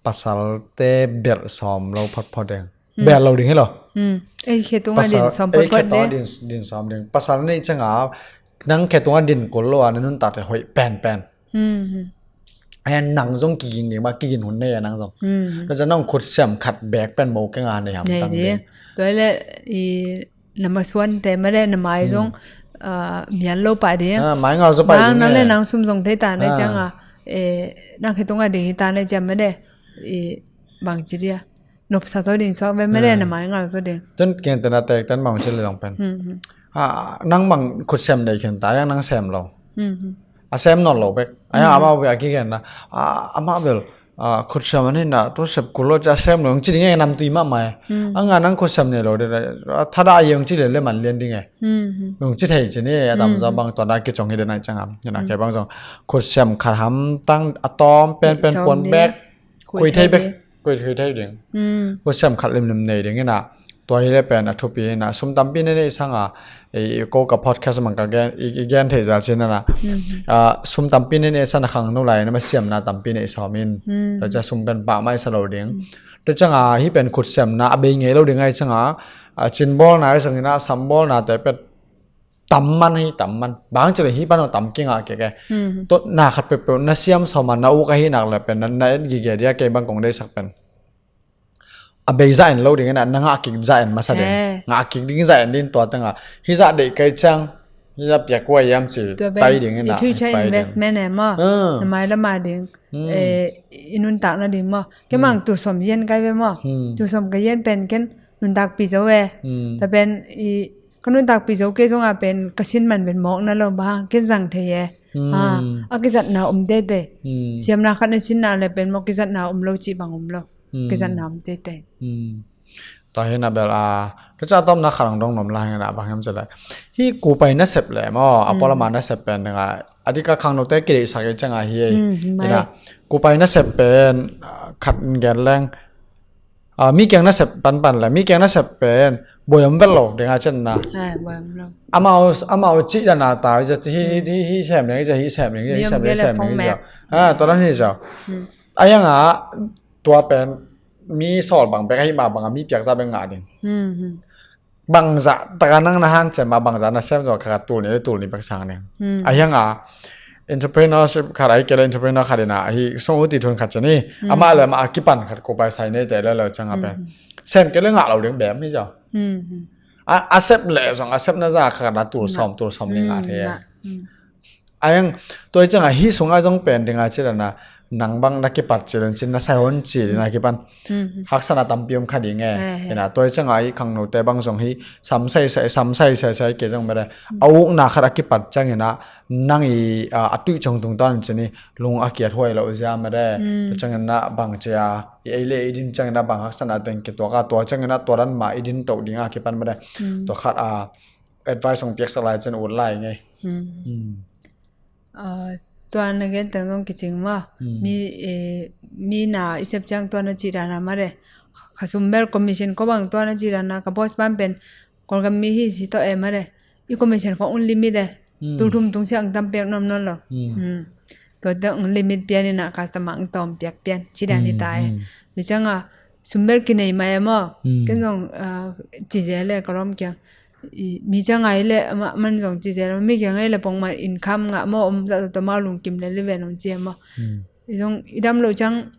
Pasalte belh sawm lo photphot ding. Belh lo ding hi lo. Ei khe tunga din sawm photphot ding. Din sawm ding. Pasal nei cang a nang khe tunga din kul lo a na nuntakte hoih penpen. Ai nang zong kiging ding ba kigin hun nei a nang zong. Tua ciang nong khutsiam khat bek pen mo keng a nei hamtang ding. Tua le i na masuante made na mai zong, a, mian lo pah ding. A, mai ngal zo pah ding nang le nang sum zong thei ta na ciang a, e, nang khe tunga ding hi ta na ciang made, i, bang ci dia. Nopsa zo ding suak ve made na mai ngal zo ding. Tun keng tena tek ten bang ci le long pen. A, nang bang khutsiam nei khen ta, yang nang sem lo. A sem nawn lo bek. A, amau ve a kigen na. A, amau bel, a, khutsiam a nei na, tua sep kul lo ci a sem lo, ci ding e nam tui mahmah e. A nga nang khutsiam nei lo de, a, thada a yeng ci le le man lian ding e. Yong ci thei ci ni, a tam za bang tua da kicong hi de nai cang am. Ina kei bang zong khutsiam khat hamtang a tawm penpen puan bek. Khui thei bek. Khui, khui thei ding. Khutsiam khat limlim nei ding ina. Tua hi le pen a thupi ina. Sum tampi nei nei sang a, i, i ko ka podcast mang ka gen, i, i gen thei zal sin ina. A, sum tampi nei nei sang a khangno lai na ma siamna tampi nei sawm in. Tua cia sum pen pah mai sa lo ding. Tua ciang a hi pen khutsiamna a bei ngei lo ding ai ciang a, a, cin bawlna ai sang ina, sam bawlna te pet tam man hi, tam man. Bang ci le hi pan tam ki ngah kek e. Tua na khat peuhpeuh na siam sawm a na uk ahi nak le pen na, na en gige dia kei bang kong deisak pen. A bei za en lo ding ina, na ngah kik za en masa ding. Ngah kik ding za en din tua teng a. Hi za deih kai ciang, hi za piak kua yam ci, tai ding ina. Future investment e maw. Na mai lama ding. E, i nuntakna ding maw. Kei mang tu sawm yen kai ve maw. Tu sawm ka yen pen ken nuntak pi zo e. Ta pen i ka nuntakpih zo kei zongah pen ka sin man pen mawkna lo bang ken zang thei e. A kizatna om teitei. Siamna khat na sinna le pen maw kizatna om lo cih bang om lo. Kizatna om teitei. Tua hi na bel a, ka ca tawmna khat ang dong nom la hang na bang hiam cih le. Hi kupai nasep le maw a pawlama nasep pen ding a, a dika khangnote kideihsak i cianga hi ei. Ina kupai nasep pen khat gen leng. A, mi kiang nasep panpan le mi kiang nasep pen buai om vet lo ding a cian na. Amau, amau cih dan a ta hi hi hi sem ding hi sem ding hi sem ding hi sem ding hi. A, tua dan hi zau. A yang a tua pen mi sawl bang bek ahi mah bang a mi piakza bek ngah ding. Bangzah taka nang na hanciam mah bangzah na sem zaw kha tul ni tul ni bek sang ding. A yang a entrepreneurship khat ahi kei le entrepreneur khat ina hi sung uti thun khat cini. Amah le amah a kipan khat kupai sai nei te le lo cianga pen sem kei le ngah lo ding bem hi zaw. A, a sep le zong a sep na za kha na tul sawm tul sawm ni ngah thei. A yang tua i cianga hi sunga zong pen dinga ci dana nang bang na kipat ci dan cin na sai hon ci dina kipan. Haksana tampi om kha ding e. Ina tua i cianga hi khangnote bang zong hi sam sai sai sam sai sai sai ke zong mede a ukna khat a kipat ciangina nang i a tuih cong tung tan cini lung a kiat huai lo zia mede. Ciangina bang cia i ei le i din ciangina bang haksana teng kituaka tua ciangina tua dan ma i din to dinga kipan mede. Tua khat a advice hong piaksak lai cin ut lai ngei. Tua na gen teng zong kicing ma mi, mi na i sep ciang tua na ci dana ma de. Kha sum bel commission ko bang tua na ci dana ka boss ban pen Kawlgam mi hi si tawh e ma de. I commission ko un limit e. Tul thum tung siang tam pek nom non lo. Tua te un limit pian ina customer ang tawm piak pian ci dan hi ta e. Tua cianga sum bel kinei ma e maw. Ken zong ci ze le ka lawm kiang I, mi ciang a i le, ma-, man zong ci zel, mi kiang a i le pongman income ngah maw, om zah zah tawh mau lungkim le live nong ci a maw. I zong, i dam lo ciang,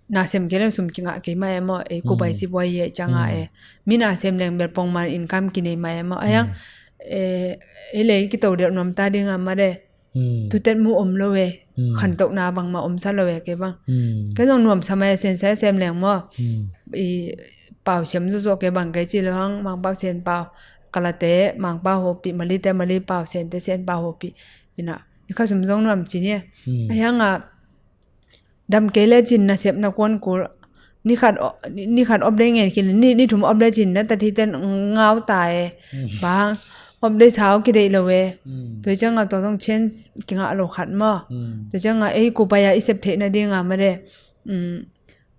na sem kei leng sum kingah kei mah e maw, e, kubai sibuai e ciang a e. Mi na sem leng bel pongman income kinei mah e maw. A hiang, e, e le kito delh nuam ta ding a mah de. Tutet mu om lo e. Khantohna bangmah om sa lo e kei bang. Kei zong nuam sa mah e, sen sa sem leng maw. I pau siam zawzaw kei bang kei ci lo hang, Mangpau sen pau. Kalate, Mangpau hopih, Malite, Mali pau, Sente, Sen pau hopih. Ina, i khasum zong nuam ci ni. A hiang a, dam kei le cin nasep na kuan kul. Ni khat o-, ni, ni khat op dei ngen khin, ni, ni thum op dei cin na tat hi ten ngau ta e. Bang, op dei sau ki dei lo e. Tua ciang a tua zong change kingah lo khat maw. Tua ciang a ei kubai a i sep theih nading a mah de.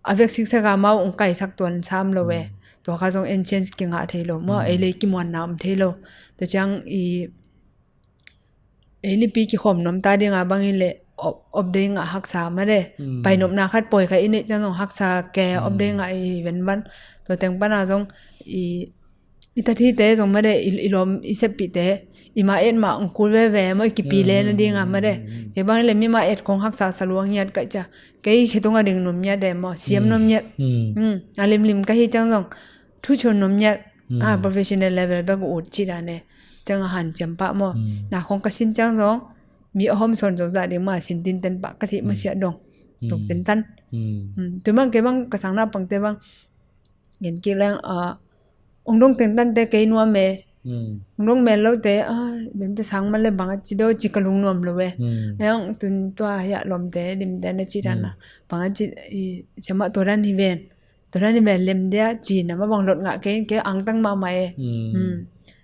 A vek siksak a mau ong kaisak tuan sam lo e. Tua kha zong en change kingah thei lo maw. Ei le kimuanna om thei lo. Tua ciang i ei lipi kikhawm nuam ta ding a bang i le op, op ding a haksa mah de. Painopna khat pawi kha i neih ciang zong haksa ke op ding a i venvan. Tua teng pan a zong i, i tat hi te zong mah de, i, i lawm i seppih te. I ma et ma ong kul veve maw, i kipi le nading a mah de. Kei bang i le mi ma et kong haksa sa luang ngiat ka cia. Kei khe tung a ding nuam ngiat de maw, siam nuam ngiat. A limlim ka hi ciang zong. Thu chon nuam ngiat. A, professional level bek ut ci dan e. Ciang a hanciam pah maw. Na khong ka sin ciang zong. Mi a hom son zong zah ding maw, sin tinten pah ka thih masiah dong. Tuk tintan. Tua bang kei bang ka sang na pangte bang. Gen kik leng, a, ong dong tengtante kei nuam e. Ong dong mel lote, a, dente sang man le bang a ci do ci ka lung nuam lo e. Ayang tun tua hiah lomte, dimte na ci dan a. Bang a ci, i, siamah tua dan hi ven. Tua dan i bel lem dia, ci na ma bang lot ngah kei, kei angtang mahmah e.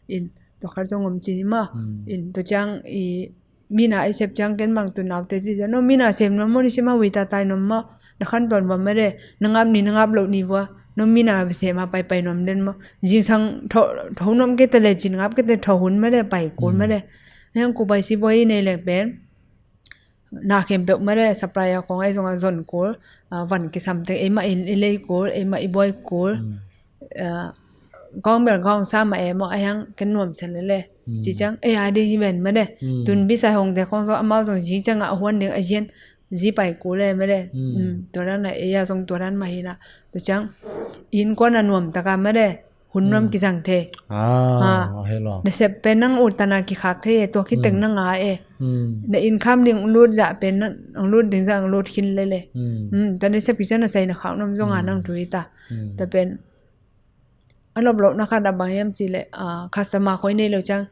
In, tua khat zong om ci ni maw. In, tua ciang i, mi na i sep ciang ken bang tu naute ci cia. No mi na sem nuam maw, ni sima wita tai nuam maw. Na khan tuan bang mah de, na ngap ni, na ngap loh ni vua. No mi na sem a pai pai nuam den maw. Zingsang tho, tho nuam kei te le cin ngap kei te tho hun mah de, pai kul mah de. Hiang kubai sibuai i nei lek pen. Na khempeuh mah de, supplier kong ei zong a zon kul, a, van kisam teng, ei mah i, i lei kul, ei mah i buai kul. A, gawng bel gawng sa mah e maw, a hiang ken nuam sen lele. Ci ciang, ei a ding hi ven mah de. Tun bisai hong te kong zong, amau zong zi ciang a huan ding a zian, zi pai kul e mah de. Tua dan a, ei a zong tua dan mah hi na. Tua ciang, innkuan a nuam taka mah de. Hun nuam kizang thei. Ah, hei lo. Na sep pen nang ut tana kikhak thei e, tua kitek na nga e. Na income ding lut zah pen nang lut ding zah lut khin lele. Tua na sep kizang na sai na khak nuam zong a nang tui ta. Tua pen a lop lo na khat a bang hiam ci le, a, customer khoi nei lo ciang,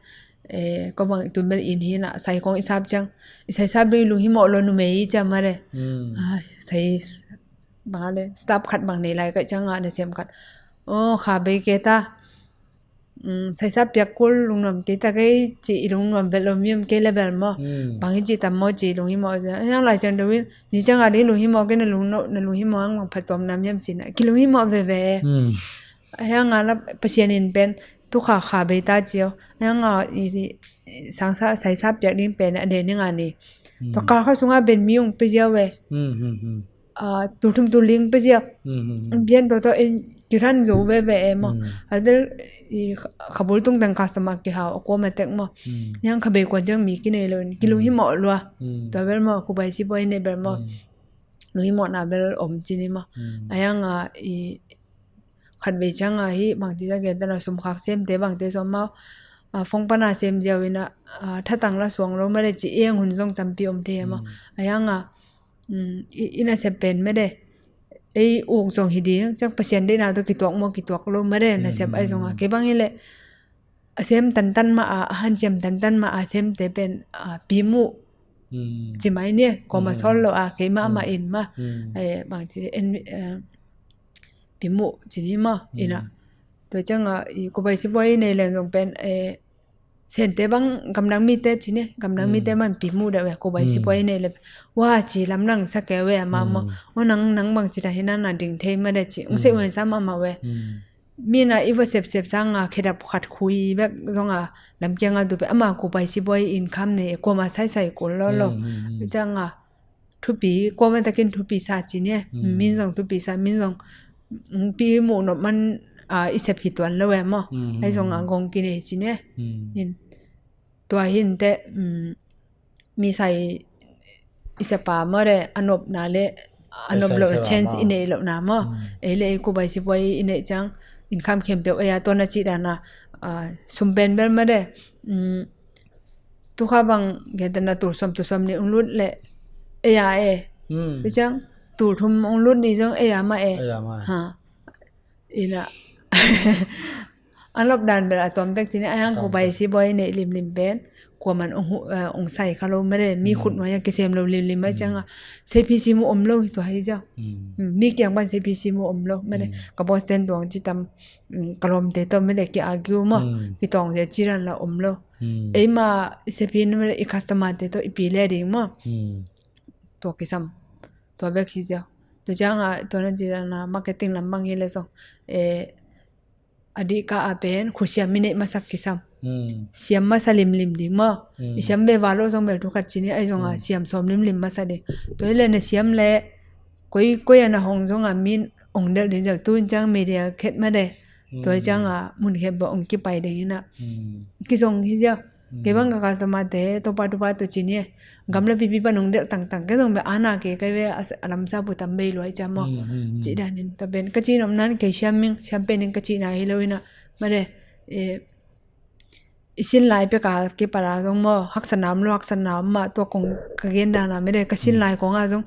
e, ko bang tun bel in hi na, sai kong i sap ciang. I sai sap ding i lunghimawh lo numei i ciang mah de. A, sai bang a le, staff khat bang nei lai ka ciang a na sem khat. O, kha bei kei ta. Saisap piak kul lungnuam kei ta kei ci i lungnuam vet lo mi om kei le bel maw. Bang hi ci tam maw ci lunghimawh cia. Hiang lai ciang dawin, ni ciang a ding lunghimawh kei na lungno, na lunghimawh ang bang phattuam nam hiam ci na. Ki lunghimawh veve. Hiang a la Pasian in pen, tu kha kha bei ta cio. Hiang a i, i, sangsa, saisap piak ding pen, a de ning a ni. Tua kal kha sunga ben mi ung pe ziau ve. A, tul thum tul ling pe ziak. Bian tawh tawh in kiran zo veve e maw. A del i kha-, khabul tung teng customer kihau a kuama tek maw. Hiang kha bei kuan ciang mi kinei lo in. Ki lunghimawh lua. Tua bel maw, kubai sibuai nei bel maw. Lunghimawhna bel om ci ni maw. A hiang a i khat vei ciang a hi bangci ta gen ta na sum khak sem te bangte zong maw. A, fong pana sem ziau in a, a, thatang la suang lo ma le ci eng hun zong tampi om thei a maw. A hiang a, um, i, i nasep pen ma le. Ei uk zong hi ding, ciang Pasian deihna tawh kituak maw kituak lo ma le, nasep ai zong a. Kei bang hi le, a sem tantan ma a, a hanciam tantan ma a, a semte pen, a, pi muh. Ci mai ni, kua ma sawl lo a, kei ma ma in ma. Eh, bangci, en, eh, pi muh, ci ni ma, ina. Tua ciang a, i kubai sibuai nei leng zong pen, eh, sente bang gamdang mite ci ni, gamdang mite man pi muh deuh e, kubai sibuai nei le. Wa, ci lamdang sa kei ve a ma maw. O nang, nang bangci ta hi na na ding thei ma de ci. Ung se wen sa ma ma ve. Mi na i va sepsep sanga khedap khat khui bek zonga lamkianga dupe ama kubai sibuai in kham nei e, kuama saisai kul lo lo. Zanga thupi, kuama takin thupi sa ci ni e. Min zong thupi sa, min zong, mm, pi muh nop man a, i sep hi tuan lo e maw. Mm. Ahi zong a gong kinei ci ne. Mm. In tua hi inteh, mm, mi sai i sep a maw de, a nopna le a nop loh change i neih lohna maw. Mm. Ei le ei kubai sibuai i neih ciang income khempeuh ei a tuan a cih dan a, a, sum pen bel maw de, mm, tukha bang gentehna tul sawm tul sawm nih ong lut le ei a e. Mm. Tua ciang tul thum ong lut ni zong ei a mah e. Ei a mah e. Ha. Ina a lop dan bel a tuam tek ci ne, a hiang kubai sibuai neih limlim pen kuaman ong hu-, eh, ong sai kha lo maw de, mi khut nuai a kisem lo limlim a ciang a, seiphi simu om lo hi tua hi zia. Mm, mi kiang pan seiphi simu om lo maw de. Ka boss ten tuang ci tam, mm, ka lawmte tawh maw de ki argue maw, kitawng zia ci dan la om lo. Eima i seiphi na maw de, i customer te tawh i pi le ding maw. Tua kisam. Tua bek hi zia. Tua ciang a, tua na ci dan a marketing lam bang hi le zong, eh, a dih ka a pen khusiam i neih masak kisam. Mm. Siam masa limlim ding maw. Mm. I siam ve va lo zong bel thu khat ci ni, ahi zong a siam sawm limlim masa ding. Tua hi le na siam le koi, koi a na hong zong a min ong delh ding zia, tu in ciang media khet maw de. Tua ciang a mun khempeuh ong kipai ding ina. Mm. Kizong hi zia. Kei bang ka customer te topa topa tu ci ni e. Gamla pipi pan ong delh tangtang, kei zong bel ana kei kai ve a lamsa pu tam bei luai cia maw. Ci dan in tua pen ka ci nop nan kei siam ming, siam pen in ka ci na hi lo ina. Maw de, eh, i sin lai pek a kipat a zong maw, haksa na om lo, haksa na om mah, tua kong ka gen dan a maw de, ka sin lai kong a zong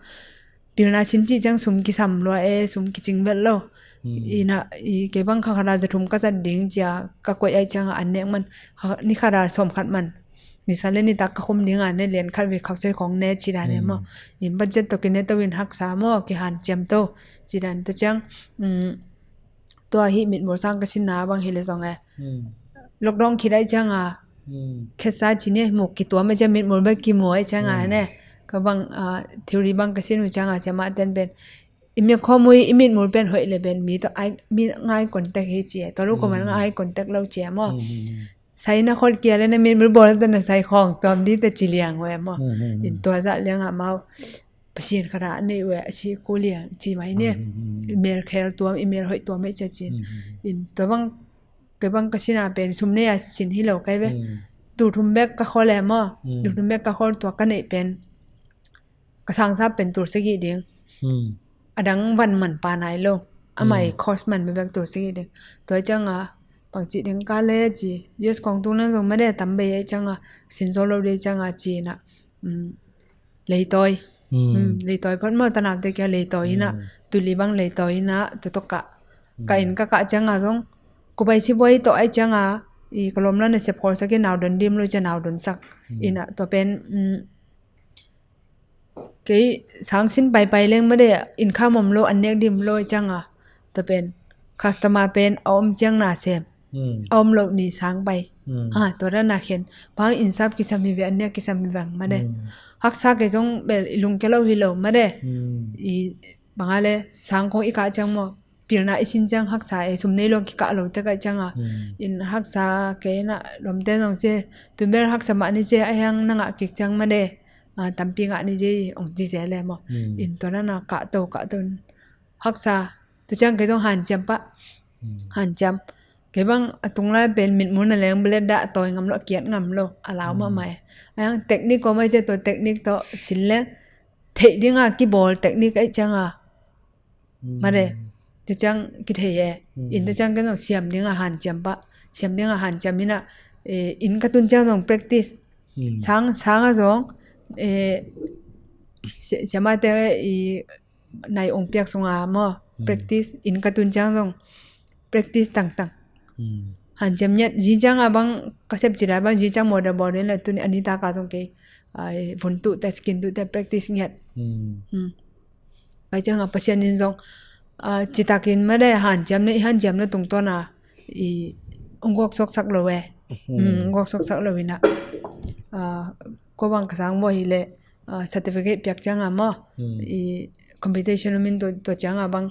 pilna sin cih ciang sum kisam lua e, sum kicing vet lo. Ina, i kei bang kha khat a za thum ka zat ding cia ka koih ai ciang a an nek man, kha, ni khat a sawm khat man. Ni sa le ni tak ka khum ding a ne lian khat ve khau sai khong ne ci dan e maw. In budget to kine to in haksa maw, kihan ciam to ci dan to ciang, mm, tua hi mitmul sang ka sin na bang hi le zong e. Lockdown khit ai ciang a, khetsa ci ni, muk kituam ai ciang mitmul bek kimu ai ciang a ne. Ka bang, ah, theory bang ka sin uh ciang a, cia mah ten pen i mia khawm uh i mitmul pen hoih le pen mi tawh ai, mi ngai contact hi ci e. Tua lo ko man ngai contact lo ci e maw. Sai na khol kia le na mitmul bawl ta na sai khawng tuam di ta ci liang uh e maw. In tua zah liang a mau Pasian khat a nei uh e, a si ko liang ci mai ni. I mel khel tuam, i mel hoih tuam e cia cin. In tua bang, kei bang ka sin a pen sum nei a sin hi lo kai ve. Tul thum bek ka khol e maw. Tul thum bek ka khol tua ka neih pen ka sang sa pen tul sagih ding. A dang van man pa nai lo. A mai cost man bek tul sagih ding. Tua ciang a bang ci ding ka le ci. U S kong tung lang zong maw de tam bei ai ciang a sin zo lo de ciang a ci na. Leitawi. Leitawi phot maw, tanau te kia leitawi ina. Tuli bang leitawi ina, tutok ka. Ka in ka kah ciang a zong kubai sibuai tawh ai ciang a, i ka lawm la na sep khol sak i nau don dim lo cia nau don sak. Ina tua pen, mm, kei sang sin paipai leng maw de, income om lo, an nek dim lo ai ciang a. Tua pen customer pen a om ciang na sem. A om lo ni sang pai. A, tua dan a khen. Bang insap kisam hi ve, an nek kisam hi vang maw de. Haksa kei zong bel i lungke lo hi lo maw de. I bang a le sang kong i kah ciang maw. Pilna i sin ciang haksa e, sum nei lo kikah lo te kai ciang a. In haksa kei na lawmte zong ci. Tun bel haksa mah ni ci, a hiang na ngah kik ciang maw de. A, tampi ngah ni ci, ong ci ci le maw. In tua dan a kah to, kah to. Haksa Tua ciang kei zong hanciam pah. Hanciam. Kei bang a tung lai pen mitmul na leng belet dah a tawi ngam lo, a kiat ngam lo, a lau mahmah e. A yang teknik ko mai cia tua teknik tawh sin leng theih ding a kibawl teknik ai ciang a. Maw de. Tua ciang kithei e. In tua ciang kei zong siam ding a hanciam pah. Siam ding a hanciam ina, eh, in ka tun ciang zong practice. Sang, sang a zong, eh, sia-, siamate i nai ong piak sunga maw, practice in ka tun ciang zong practice tangtang. Hanciam ngiat, zi ciang a bang ka sep ci lai bang zi ciang mawh da bawl den la tuni a ni tak a zong kei, ai, vun tuh te, skin tuh te practice ngiat. Kai ciang a Pasian in zong, ah, ci takin maw de hanciam na, i hanciam na tungtawn a i ong guak suaksak lo e. Ong guak suaksak lo ina. Ah, ko bang ka sang bawl hi le, ah, certificate piak ciang a maw. I competition min tua, tua ciang a bang,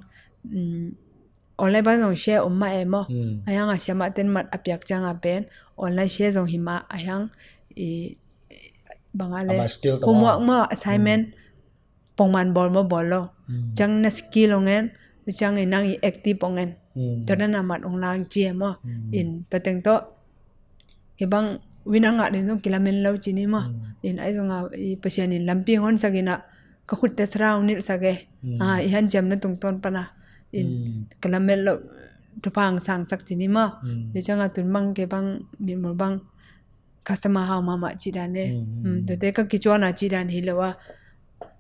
online bang zong share om mah e maw. A hiang a siamah ten mat a piak ciang a pen online share zong hi mah a hiang i bang a le homework maw, assignment pongman bawl maw bawl lo. Ciang na skill ong en, Ciang i nang i active ong en. Tua dan a mat ong lang ci e maw. In tua teng tawh kei bang win a ngah ding zong kilamen lo ci ni maw. In ai zong a i Pasian in lampi hong honsak in a ka khutte sa ra ong nilhsak e. I hanciamna tungtawn pan a in ka lamet loh thupha ong sangsak ci ni maw. Hi ciang a tun bang kei bang mitmuh bang customer hau mahmah cih dan e. Tuate ka kicuan a cih dan hi lo a,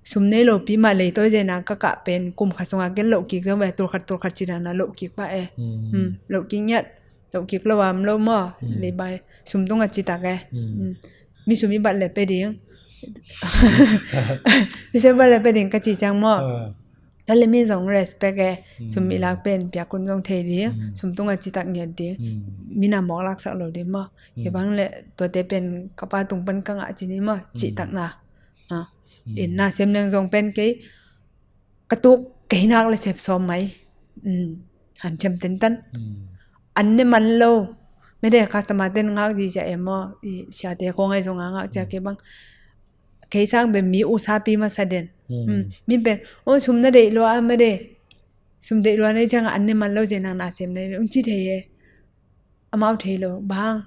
sum nei lopi mah leitawi zen a ka kah pen kum khat sungah ken loh kik zo ve, tulkhat tulkhat cih dan a loh kik pah e. Loh kik ngiat, loh kik lo a om lo maw. Leibai sum tungah citak e. Mi sum i bat le pe ding. Mi sum i bat le pe ding ka cih ciang maw. Tua le mi zong respect e. Sum i lak pen piak hun zong thei ding. Sum tungah citak ngiat ding. Mi na mawk laksak lo ding maw. Kei bang le tuate pen ka pa tung pan ka ngah ci ni maw. Cihtakna. In na sem leng zong pen kei ka tuk kei nak le sep sawm mai. Hanciam tentan. An ne man lo. Mede customer ten ngak ci cia e maw. I siate khong ai zong a ngak cia kei bang kei sang pen mi usapi masa den. Mi pen o sum na deih lua a mede. Sum deih lua na hi ciang a an ne man lo zen a na sem na hi ong ci thei e. Amau thei lo bang.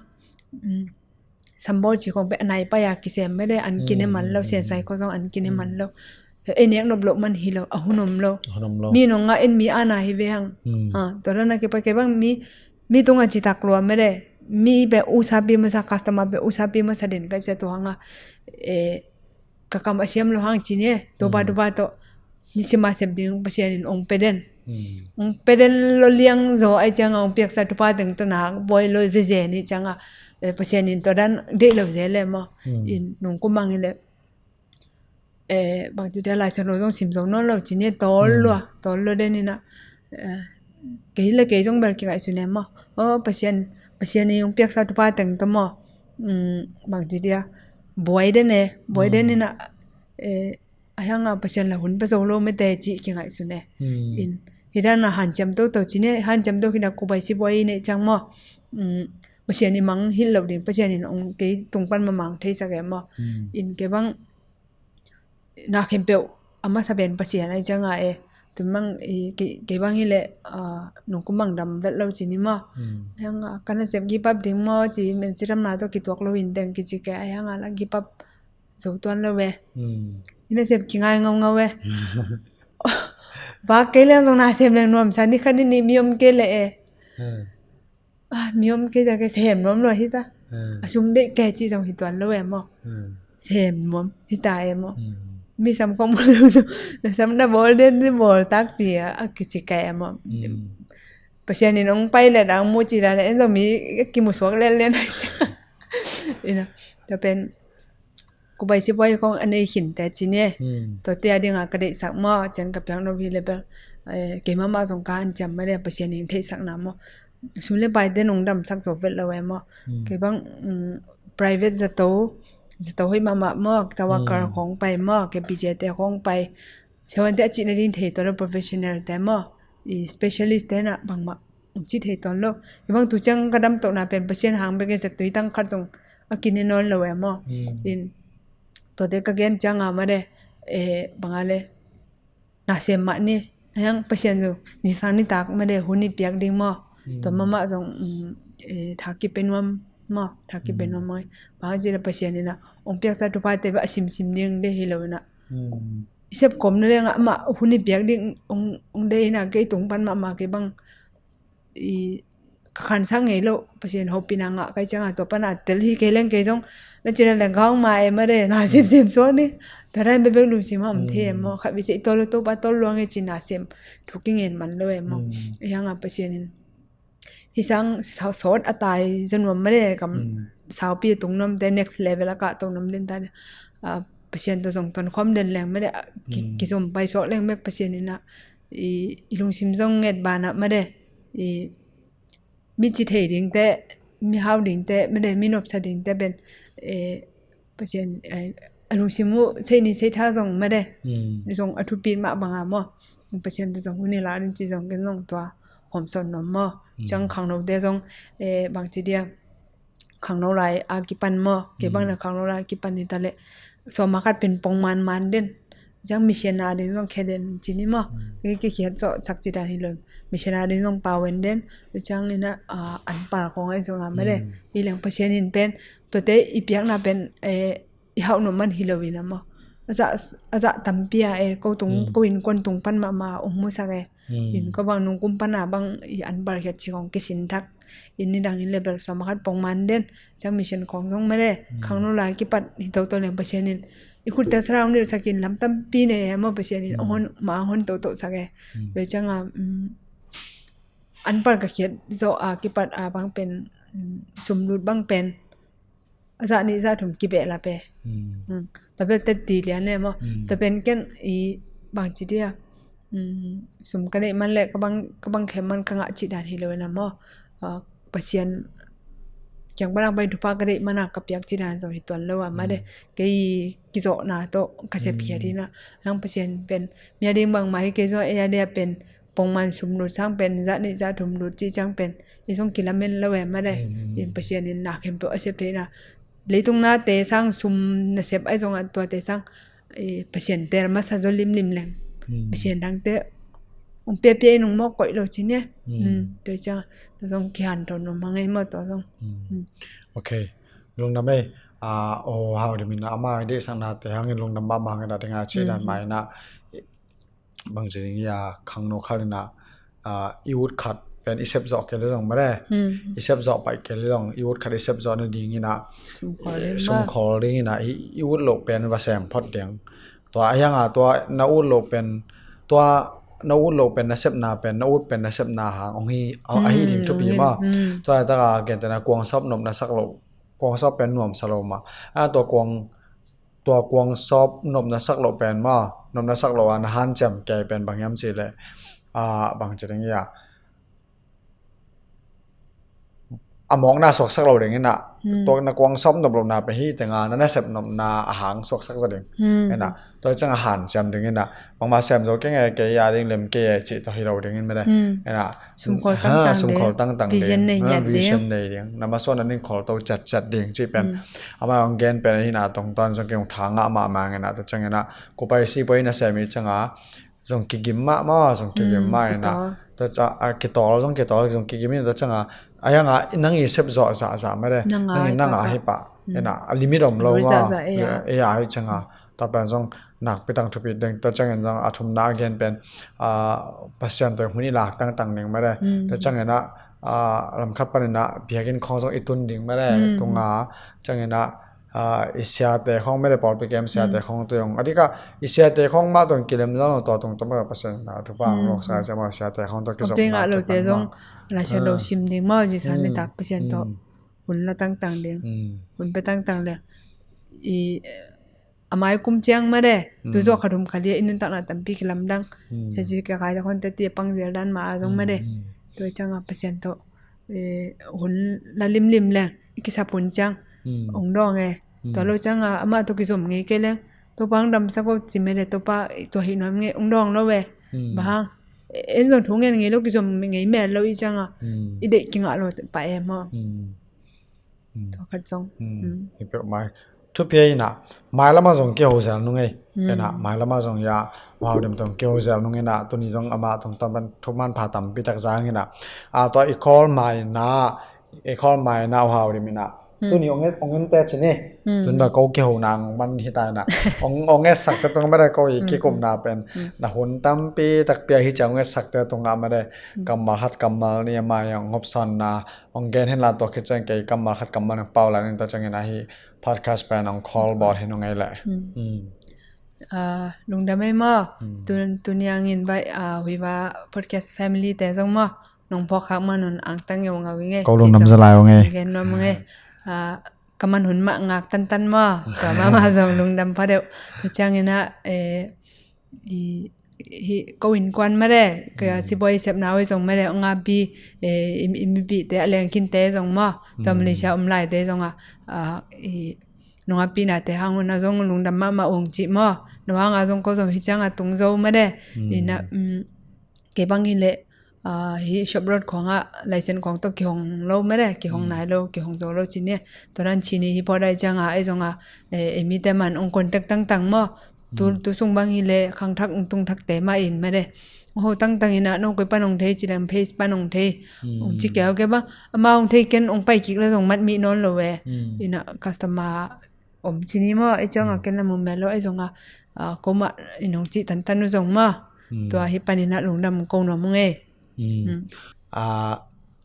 Sambawl ci khong pen a nai pai a kisem mede an kine man lo, sensai khong zong an kine man lo. Ei nek nop loh man hi lo, a hun om lo. Mi nong ngah in mi ana hi ve hang. Tua dan a kei pa kei bang mi mi tungah citak lua mede. Mi pe usapi masa customer pe usapi masa den ka cia tua hang a. Ka kam a siam lo hang ci ni e. Tupa tupa tawh ni sima sep ding Pasian in ong pe den. Ong pe den lo liang zaw ai ciang a ong piaksa tupa teng tawh nak buai lo zeze ni ciang a Pasian in tua dan deih lo ze le maw. In nong kumang hi le bangci dia laisiangtho zong sim zo nawn lo ci ni e. Tawl lua tawl lua den in a kei le kei zong bel kingaihsun e maw. O Pasian Pasian in ong piaksa tupa teng tawh maw. Bangci dia buai den e buai den in a a hiang a Pasian la hun pe zo lo mete cih kingaihsun e. In hi dan a hanciam toto ci ni e, hanciam to khin a kubai si buai i neih ciang maw. Pasian i mang hilh lo ding Pasian in ong kei tung pan mamang theisak e maw. In kei bang na khempeuh a masa pen Pasian ai ciang a e. Tun bang kei bang hi le nong kum bang dam vet lo ci ni maw. Hiang a ka nasep give up ding maw ci men ci ram na to kituak lo in teng kici kei a hiang a la give up zo tuan lo ve. Hi nasep kingai ngaungau ve. Bak kei leng zong na sem leng nuam sa ni khat ni ni mi om kei le e. Ah, mi om kei ta kei sem nuam lo hi ta. A sum deih kei ci zong hi tuan lo e maw. Sem nuam hi ta e maw. Mi sam kong mu lo na sam na bol den ni bol tak ci a kici kei e maw. Pasian in ong pai le dang mu ci dan en zong mi kimu suak len len ai ci. Ina ta pen kubai sipuai khong a nei khin te ci ni. Tua tia dinga ka deihsak maw cian ka piak no hi le bel. Keimah mah zong ka hanciam mah le Pasian in theihsakna maw. Sum le paite nong damsak zo vet lo e maw. Kei bang private zato zato hoih mahmah maw, tawakar khong pai maw, kei pijete khong pai. Siahuante a cihna ding thei tuan lo professional te maw. I specialist te na bangmah ong ci thei tuan lo. Hi bang tu ciang ka dam tohna pen Pasian hang bek e zatui tang khat zong a kine nawn lo e maw. In tuate ka gen ciang a mah de bang a le na sem mah ni. Hiang Pasian zong zingsang nitak mah de hun i piak ding maw. Tua mahmah zong tha kipe nuam maw, tha kipe nuam maw. Bang a ci le Pasian in a ong piaksa thupha te beh a simsim ding de hi lo in a. I sep kawm na leng a mah hun i piak ding ong de in a kei tung pan mahmah kei bang i ka khansak ngei lo Pasian hopihna ngah kai ciang a tua pan a tel hi kei leng kei zong na cina leng ka hong ma e mah de na semsem suak ni. Tua dan bebek lungsim a om thei e maw, khat vei ciah i tawl lo Topa tawl luang e ci na sem thu kingen man lo e maw. Hiang a Pasian in hi sang sawt a tai zanuam mah de kam saupi a tung nuam te next level a kah to nuam den ta de. Pasian tawh zong tonkhawm den leng mah de kizom pai suak leng mek Pasian in a i lungsim zong nget banah mah de. Mi ci thei dingte, mi hau dingte mah de, mi nopsa dingte pen Pasian a lungsim uh sei ni sei tha zong mah de. Zong a thupit mah banga maw. Pasian te zong hun i la ding ci zong ken zong tua hawmsawn nuam maw. Ciang khangnote zong bang ci dia khangno lai a kipan maw. Kei bang na khangno lai a kipan hi ta leh sawma khat pen pong manman den. Ciang mission a ding zong khe den ci ni maw. Ki, kikhiat zawh sak ci dan hi lo. Mission a ding zong pau en den. Ciang ina, ah, an pal khong ai zong a made. Hi leng Pasian in pen, tuate i piakna pen, eh, i hauh nuam man hi lo ina maw. A zah, a zah tampi a, eh, ko tung, ko innkuan tung pan mahmah ong musak e. In ko bang nungkum pan a bang i an pal khiat ci khong kisin thak. In nidang in le bel sawm a khat pongman den. Ciang mission khong zong made. Khangno lai kipat hi toto leng Pasian in i khutte sa ra ong nilhsak in lam tampi nei e maw, Pasian in ong hon, ma ong hon toto sak e. Tua ciang a, um, an pal ka khiat zawh a kipat a bang pen, um, sum lut bang pen a zah nih zah thum kibeh la pe. Tua pen tet ti lian e maw. Tua pen ken i bang ci dia, um, sum ka neih man le ka bang, ka bang khem man ka ngah ci dan hi lo ina maw. Ah, Pasian kiang pan a pai thupha ka deih man a ka piak ci dan zong hi tuan lo a made. Kei kizawhna tawh ka sep hi a dina. Hang Pasian pen mi a ding bangmah hi kei zong a, ei a dia pen pongman sum lut sang pen zah nih zah thum lut ci ciang pen i zong kilamen lo e made. In Pasian in na khempeuh a sep theihna, leitung nate sang sum nasep ai zong a tuate sang, eh, Pasian tel masa zaw limlim leng. Pasian dangte ong piapia in ong mawk koih lo ci ni. Tua ciang tua zong kihan ton om hang ei maw tua zong. Ok. Lungdam ei. Ah, aw, hau di min a ama i deihsaknate hangin lungdam mahmah hangin a dinga ci dan mah ina, bang ci ding ia, khangno khat ina, ah, i ut khat pen i sep zawh kei le zong made. I sep zawh paih kei le zong i ut khat i sep zawh na ding ina, sum khol ding ina i, i ut loh pen va sem phot ding. Tua a hiang a tua na ut loh pen, tua na ut loh pen na sepna pen, na ut pen na sepna hang ong hi, a hi ding thupi maw. Tua a taka gentena kuang sawp nop na sak loh, kuang sawp pen nuam sa lo maw. A tua kuang tua kuang sawp nopna sak loh pen maw, nopna sak loh a na hanciam kei pen bang hiam ci le, ah, bang ci ding ia, a mawkna suaksak lo ding ina. Tua na kuang sawp nop lohna pen hi tenga na nasep nopna a hang suaksak zaw ding ina. Tua ciang a hanciam ding ina. Bangmah sem zo kei nge, kei a ding lem kei e ci tua hi lo ding in mede. Ina. Sum khol tangtang ding. Vision nei ngiat ding. Vision nei ding. Na masuan a ning khol to ciatciat ding ci pen. Ama ong gen pen hi na tong tan zong kei ong tha ngah mahmah ngena tua ciang ina. Kupai sipai na sem i ciang a zong kigim mahmah, zong kigim mah ina. Tua ciang a kitol zong kitol zong kigim ina tua ciang a. A hiang a nang i sep zawh zahzah mede. Nang i nang a hi pah. Ina a limit om lo mah. Ei a hi ciang a. Tua pen zong nakpi tang thupi ding. Tua ciangin zong a thumna a gen pen, ah, Pasian tawh hun i lak tangtang ding mede. Tua ciangin a, ah, lamkhat panin a biakinn khong zong i tun ding mede. Tunga ciangin a, ah, i siate khong mede, pawlpi kem siate khong tu zong. A dika i siate khong mah tawh kilem zong tua tung tawh mah Pasian na thupha ang lok sa ciang mah siate khong tawh kizop ngah lote zong. Lasia lo sim ding mah zisan ni tak Pasian tawh hun la tangtang ding. Hun pe tangtang ding. I a mai kum ciang mede. Tu zawh kha thum kha lia i nuntakna tampi kilamdang. Sesi ka kai ta khon teti a pang zel dan ma a zong mede. Tua ciang a Pasian tawh, eh, hun la limlim leng i kisap hun ciang ong dawng e. Tua lo ciang a ama tawh kizom ngei kei leng Topa ong damsak o ci mede. Topa tua hi nuam ngei ong dawng lo e. Bang hang en zong thu ngen ngei lo, kizom ngei mel lo i ciang a i deih kingah lo pah e maw. Tua khat zong. Hi peuh mai. Thupi ina, mai lama zong kiho zel nung ei. Ina, mai lama zong ia, wow dem tong kiho zel nung ina, tuni zong ama tong tam ban thuman pha tampi tak zang ina. A tua i call mai na, i call mai na wow dem ina. Tuni ong et, ong en te ci ni. Tun da ko kiho nang man hi ta ina. Ong, ong et sak te tong mede ko i kikum na pen. Na hun tampi tak pia hi ciang ong et sak te tong a mede. Kammal hat kammal ni ama yang hop san na. Ong gen hen la tua khit ciang kei kammal khat kammal nang pau la ning ta ciangin a hi podcast pen ong call bawl hen ong ei le. Ah, lungdam ei maw. Tun, tuniang in bai, ah, Huiva podcast family te zong maw. Nong phawk khak man un ang tang ngeu ngau i ngei. Ko lungdam za lai ong ei. Gen nuam ong ei. Ah, ka man hun mah ngak tantan maw. Tua mah mah zong lungdam pha deuh. Tua ciangin a, eh, i, hi, ko innkuan mede, ka sibuai sepna oi zong mede, ong a pi, eh, i, i mipite a leng kinte zong maw, tua Malaysia om laite zong a, ah, i, nong a pi nate hang un a zong lungdam mahmah ung ci maw, no hang a zong ko zong hi ciang a tung zo mede, ina, um, kei bang hi le, ah, hi shop road khong a license khong tawh kihong lo mede, kihong nai lo, kihong zo lo ci ni, tua dan ci ni hi pawt ai ciang a, ei zong a, eh, ei mite man ong contact tangtang maw, Tu, tu sung bang hi le khangthak ung tungthak te mah in mah de. Ho tangtang ina no koi pan ong thei ci lem page pan ong thei. Ong ci keu ke bang ama ong thei ken ong pai kik le zong mat mi non lo we. Ina customer om ci ni maw, e ciang a ken la mu mel lo, e zong a, a, ko mah in ong ci tantan u zong maw. Tua hi pan ina lungdam ko nuam ung e. A,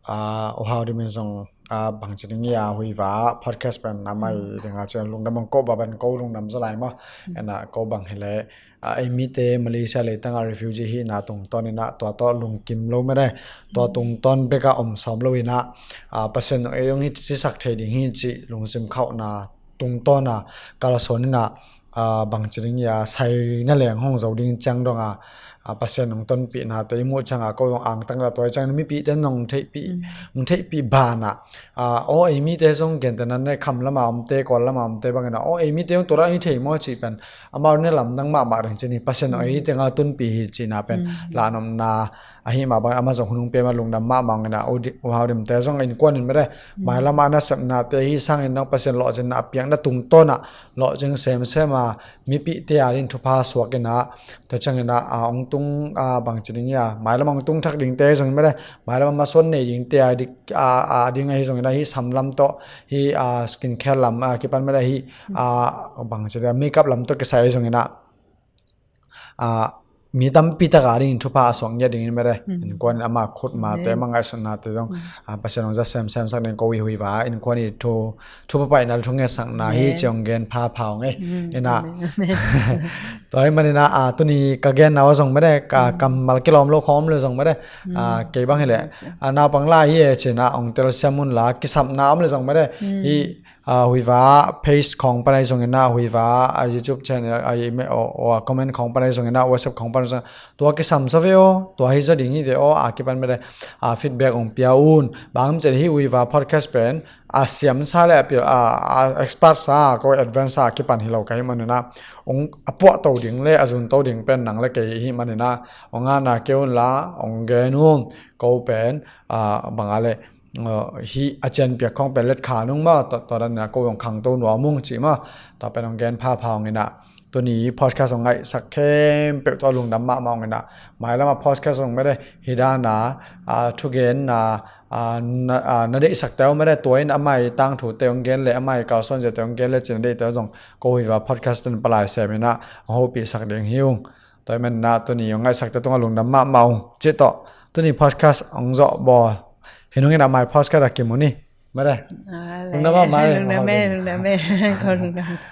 a, u hau di min zong, a, bang ci ding ia Huiva podcast pen a mai ding a ciang lungdam ong ko ba ban ko lungdam za lai maw. Ina ko bang hi le, a, ei mite Malaysia leitang a refugee hi na tungtawn ina tua tawh lungkim lo mah de. Tua tungtawn bek a om sawm lo ina, a, Pasian ong ei ong hi ci sak thei ding hi ci lungsim khauhna tungtawn a kalsuan ina, a, bang ci ding ia sai na leng hong zo ding ciang dong a, a, Pasian ong tonpihna te i muh ciang a ko zong angtang la tua i ciang mipi te nong theihpih, ong theihpih ban a, a, o ei mite zong gen te nan ne kham lama om te, kawl lama om te bang ina, o ei mite zong tua ra hi thei maw ci pen amau ne lamdang mahmah ding ci ni, Pasian ong ei te nga tunpih hi ci na pen la nomna ahi mah bang ama zong hunung pia ma lungdam mahmah ong ina, u hau dim te zong in kuan in mah de. Mai lama na sepna te hi sangin nong Pasian lawhcinna a piakna tungtawn a lawhcing semsem a mipi te a din thupha suak ina, tua ciang ina, a, ong tung, a, bang ci ding ia mai lama ong tung thak ding te zong in mah de. Mai lama masuan nei ding te a dik, a, a ding ahi zong ina hi sam lam tawh hi, a, skin care lam, a, kipan mah de hi, a, bang ci ding ia makeup lam tawh kisai ahi zong ina, a, mi tampi tak a ding thupha a suak ngiat ding in mah de. In kuan in ama khut ma te ma ngaihsutna te zong, a, Pasian ong za semsem sak ding ko i Huiva in kuan i thu, thu papaina thu nget sakna hi ci ong gen phapha ong e. Ina tua hi man ina, a, tuni ka genna aw zong mah de, ka kammal kilawm lo khawm lo zong mah de, a, kei bang hi le, a, naupang lai hi e ci na ong telsiam un la kisapna om lo zong mah de. Hi, a, Huiva page khawng pan ahi zong ina, Huiva, a, YouTube channel, a, email, o, o, a, comment khawng pan ahi zong ina, WhatsApp khawng pan ahi zong ina, tua kisam sa ve aw, tua hi zaw ding hi ve aw, a, kipan mah de, a, feedback ong pia un. Bang ci hi Huiva podcast pen a siam sa le a pil, a, a expert sa, ko advance sa kipan hi lo ka hi man ina, ong a puah to ding le a zun to ding pen nang le kei hi man ina, ong ana keu un la ong gen un, ko pen, a, bang a le, a, hi a cian piak khawng pen let kha nung maw, tua, tua dan ina ko ong khangto nuam ung ci maw. Tua pen ong gen phapha ong ina, tuni podcast ong ngaihsak khempeuh tawh lungdam mahmah ong ina. Mai lama podcast ong mah de hi dan a, a, thugen na, a, na, a, na deihsak te ong mah de, tua in a mai tangthu te ong gen le a mai kalsuan zia te ong gen le ci na deih te zong ko Huiva podcast tun palai sem ina ong hopih sak ding hi ung. Tua hi man ina tuni ong ngaihsak te tung a lungdam mahmah ung ci tawh tuni podcast ong zawh bawl hi nung ina mai podcast a kimu ni. Mare. Lungdam mahmah e. Lungdam e, lungdam e. Ko lungdam sa.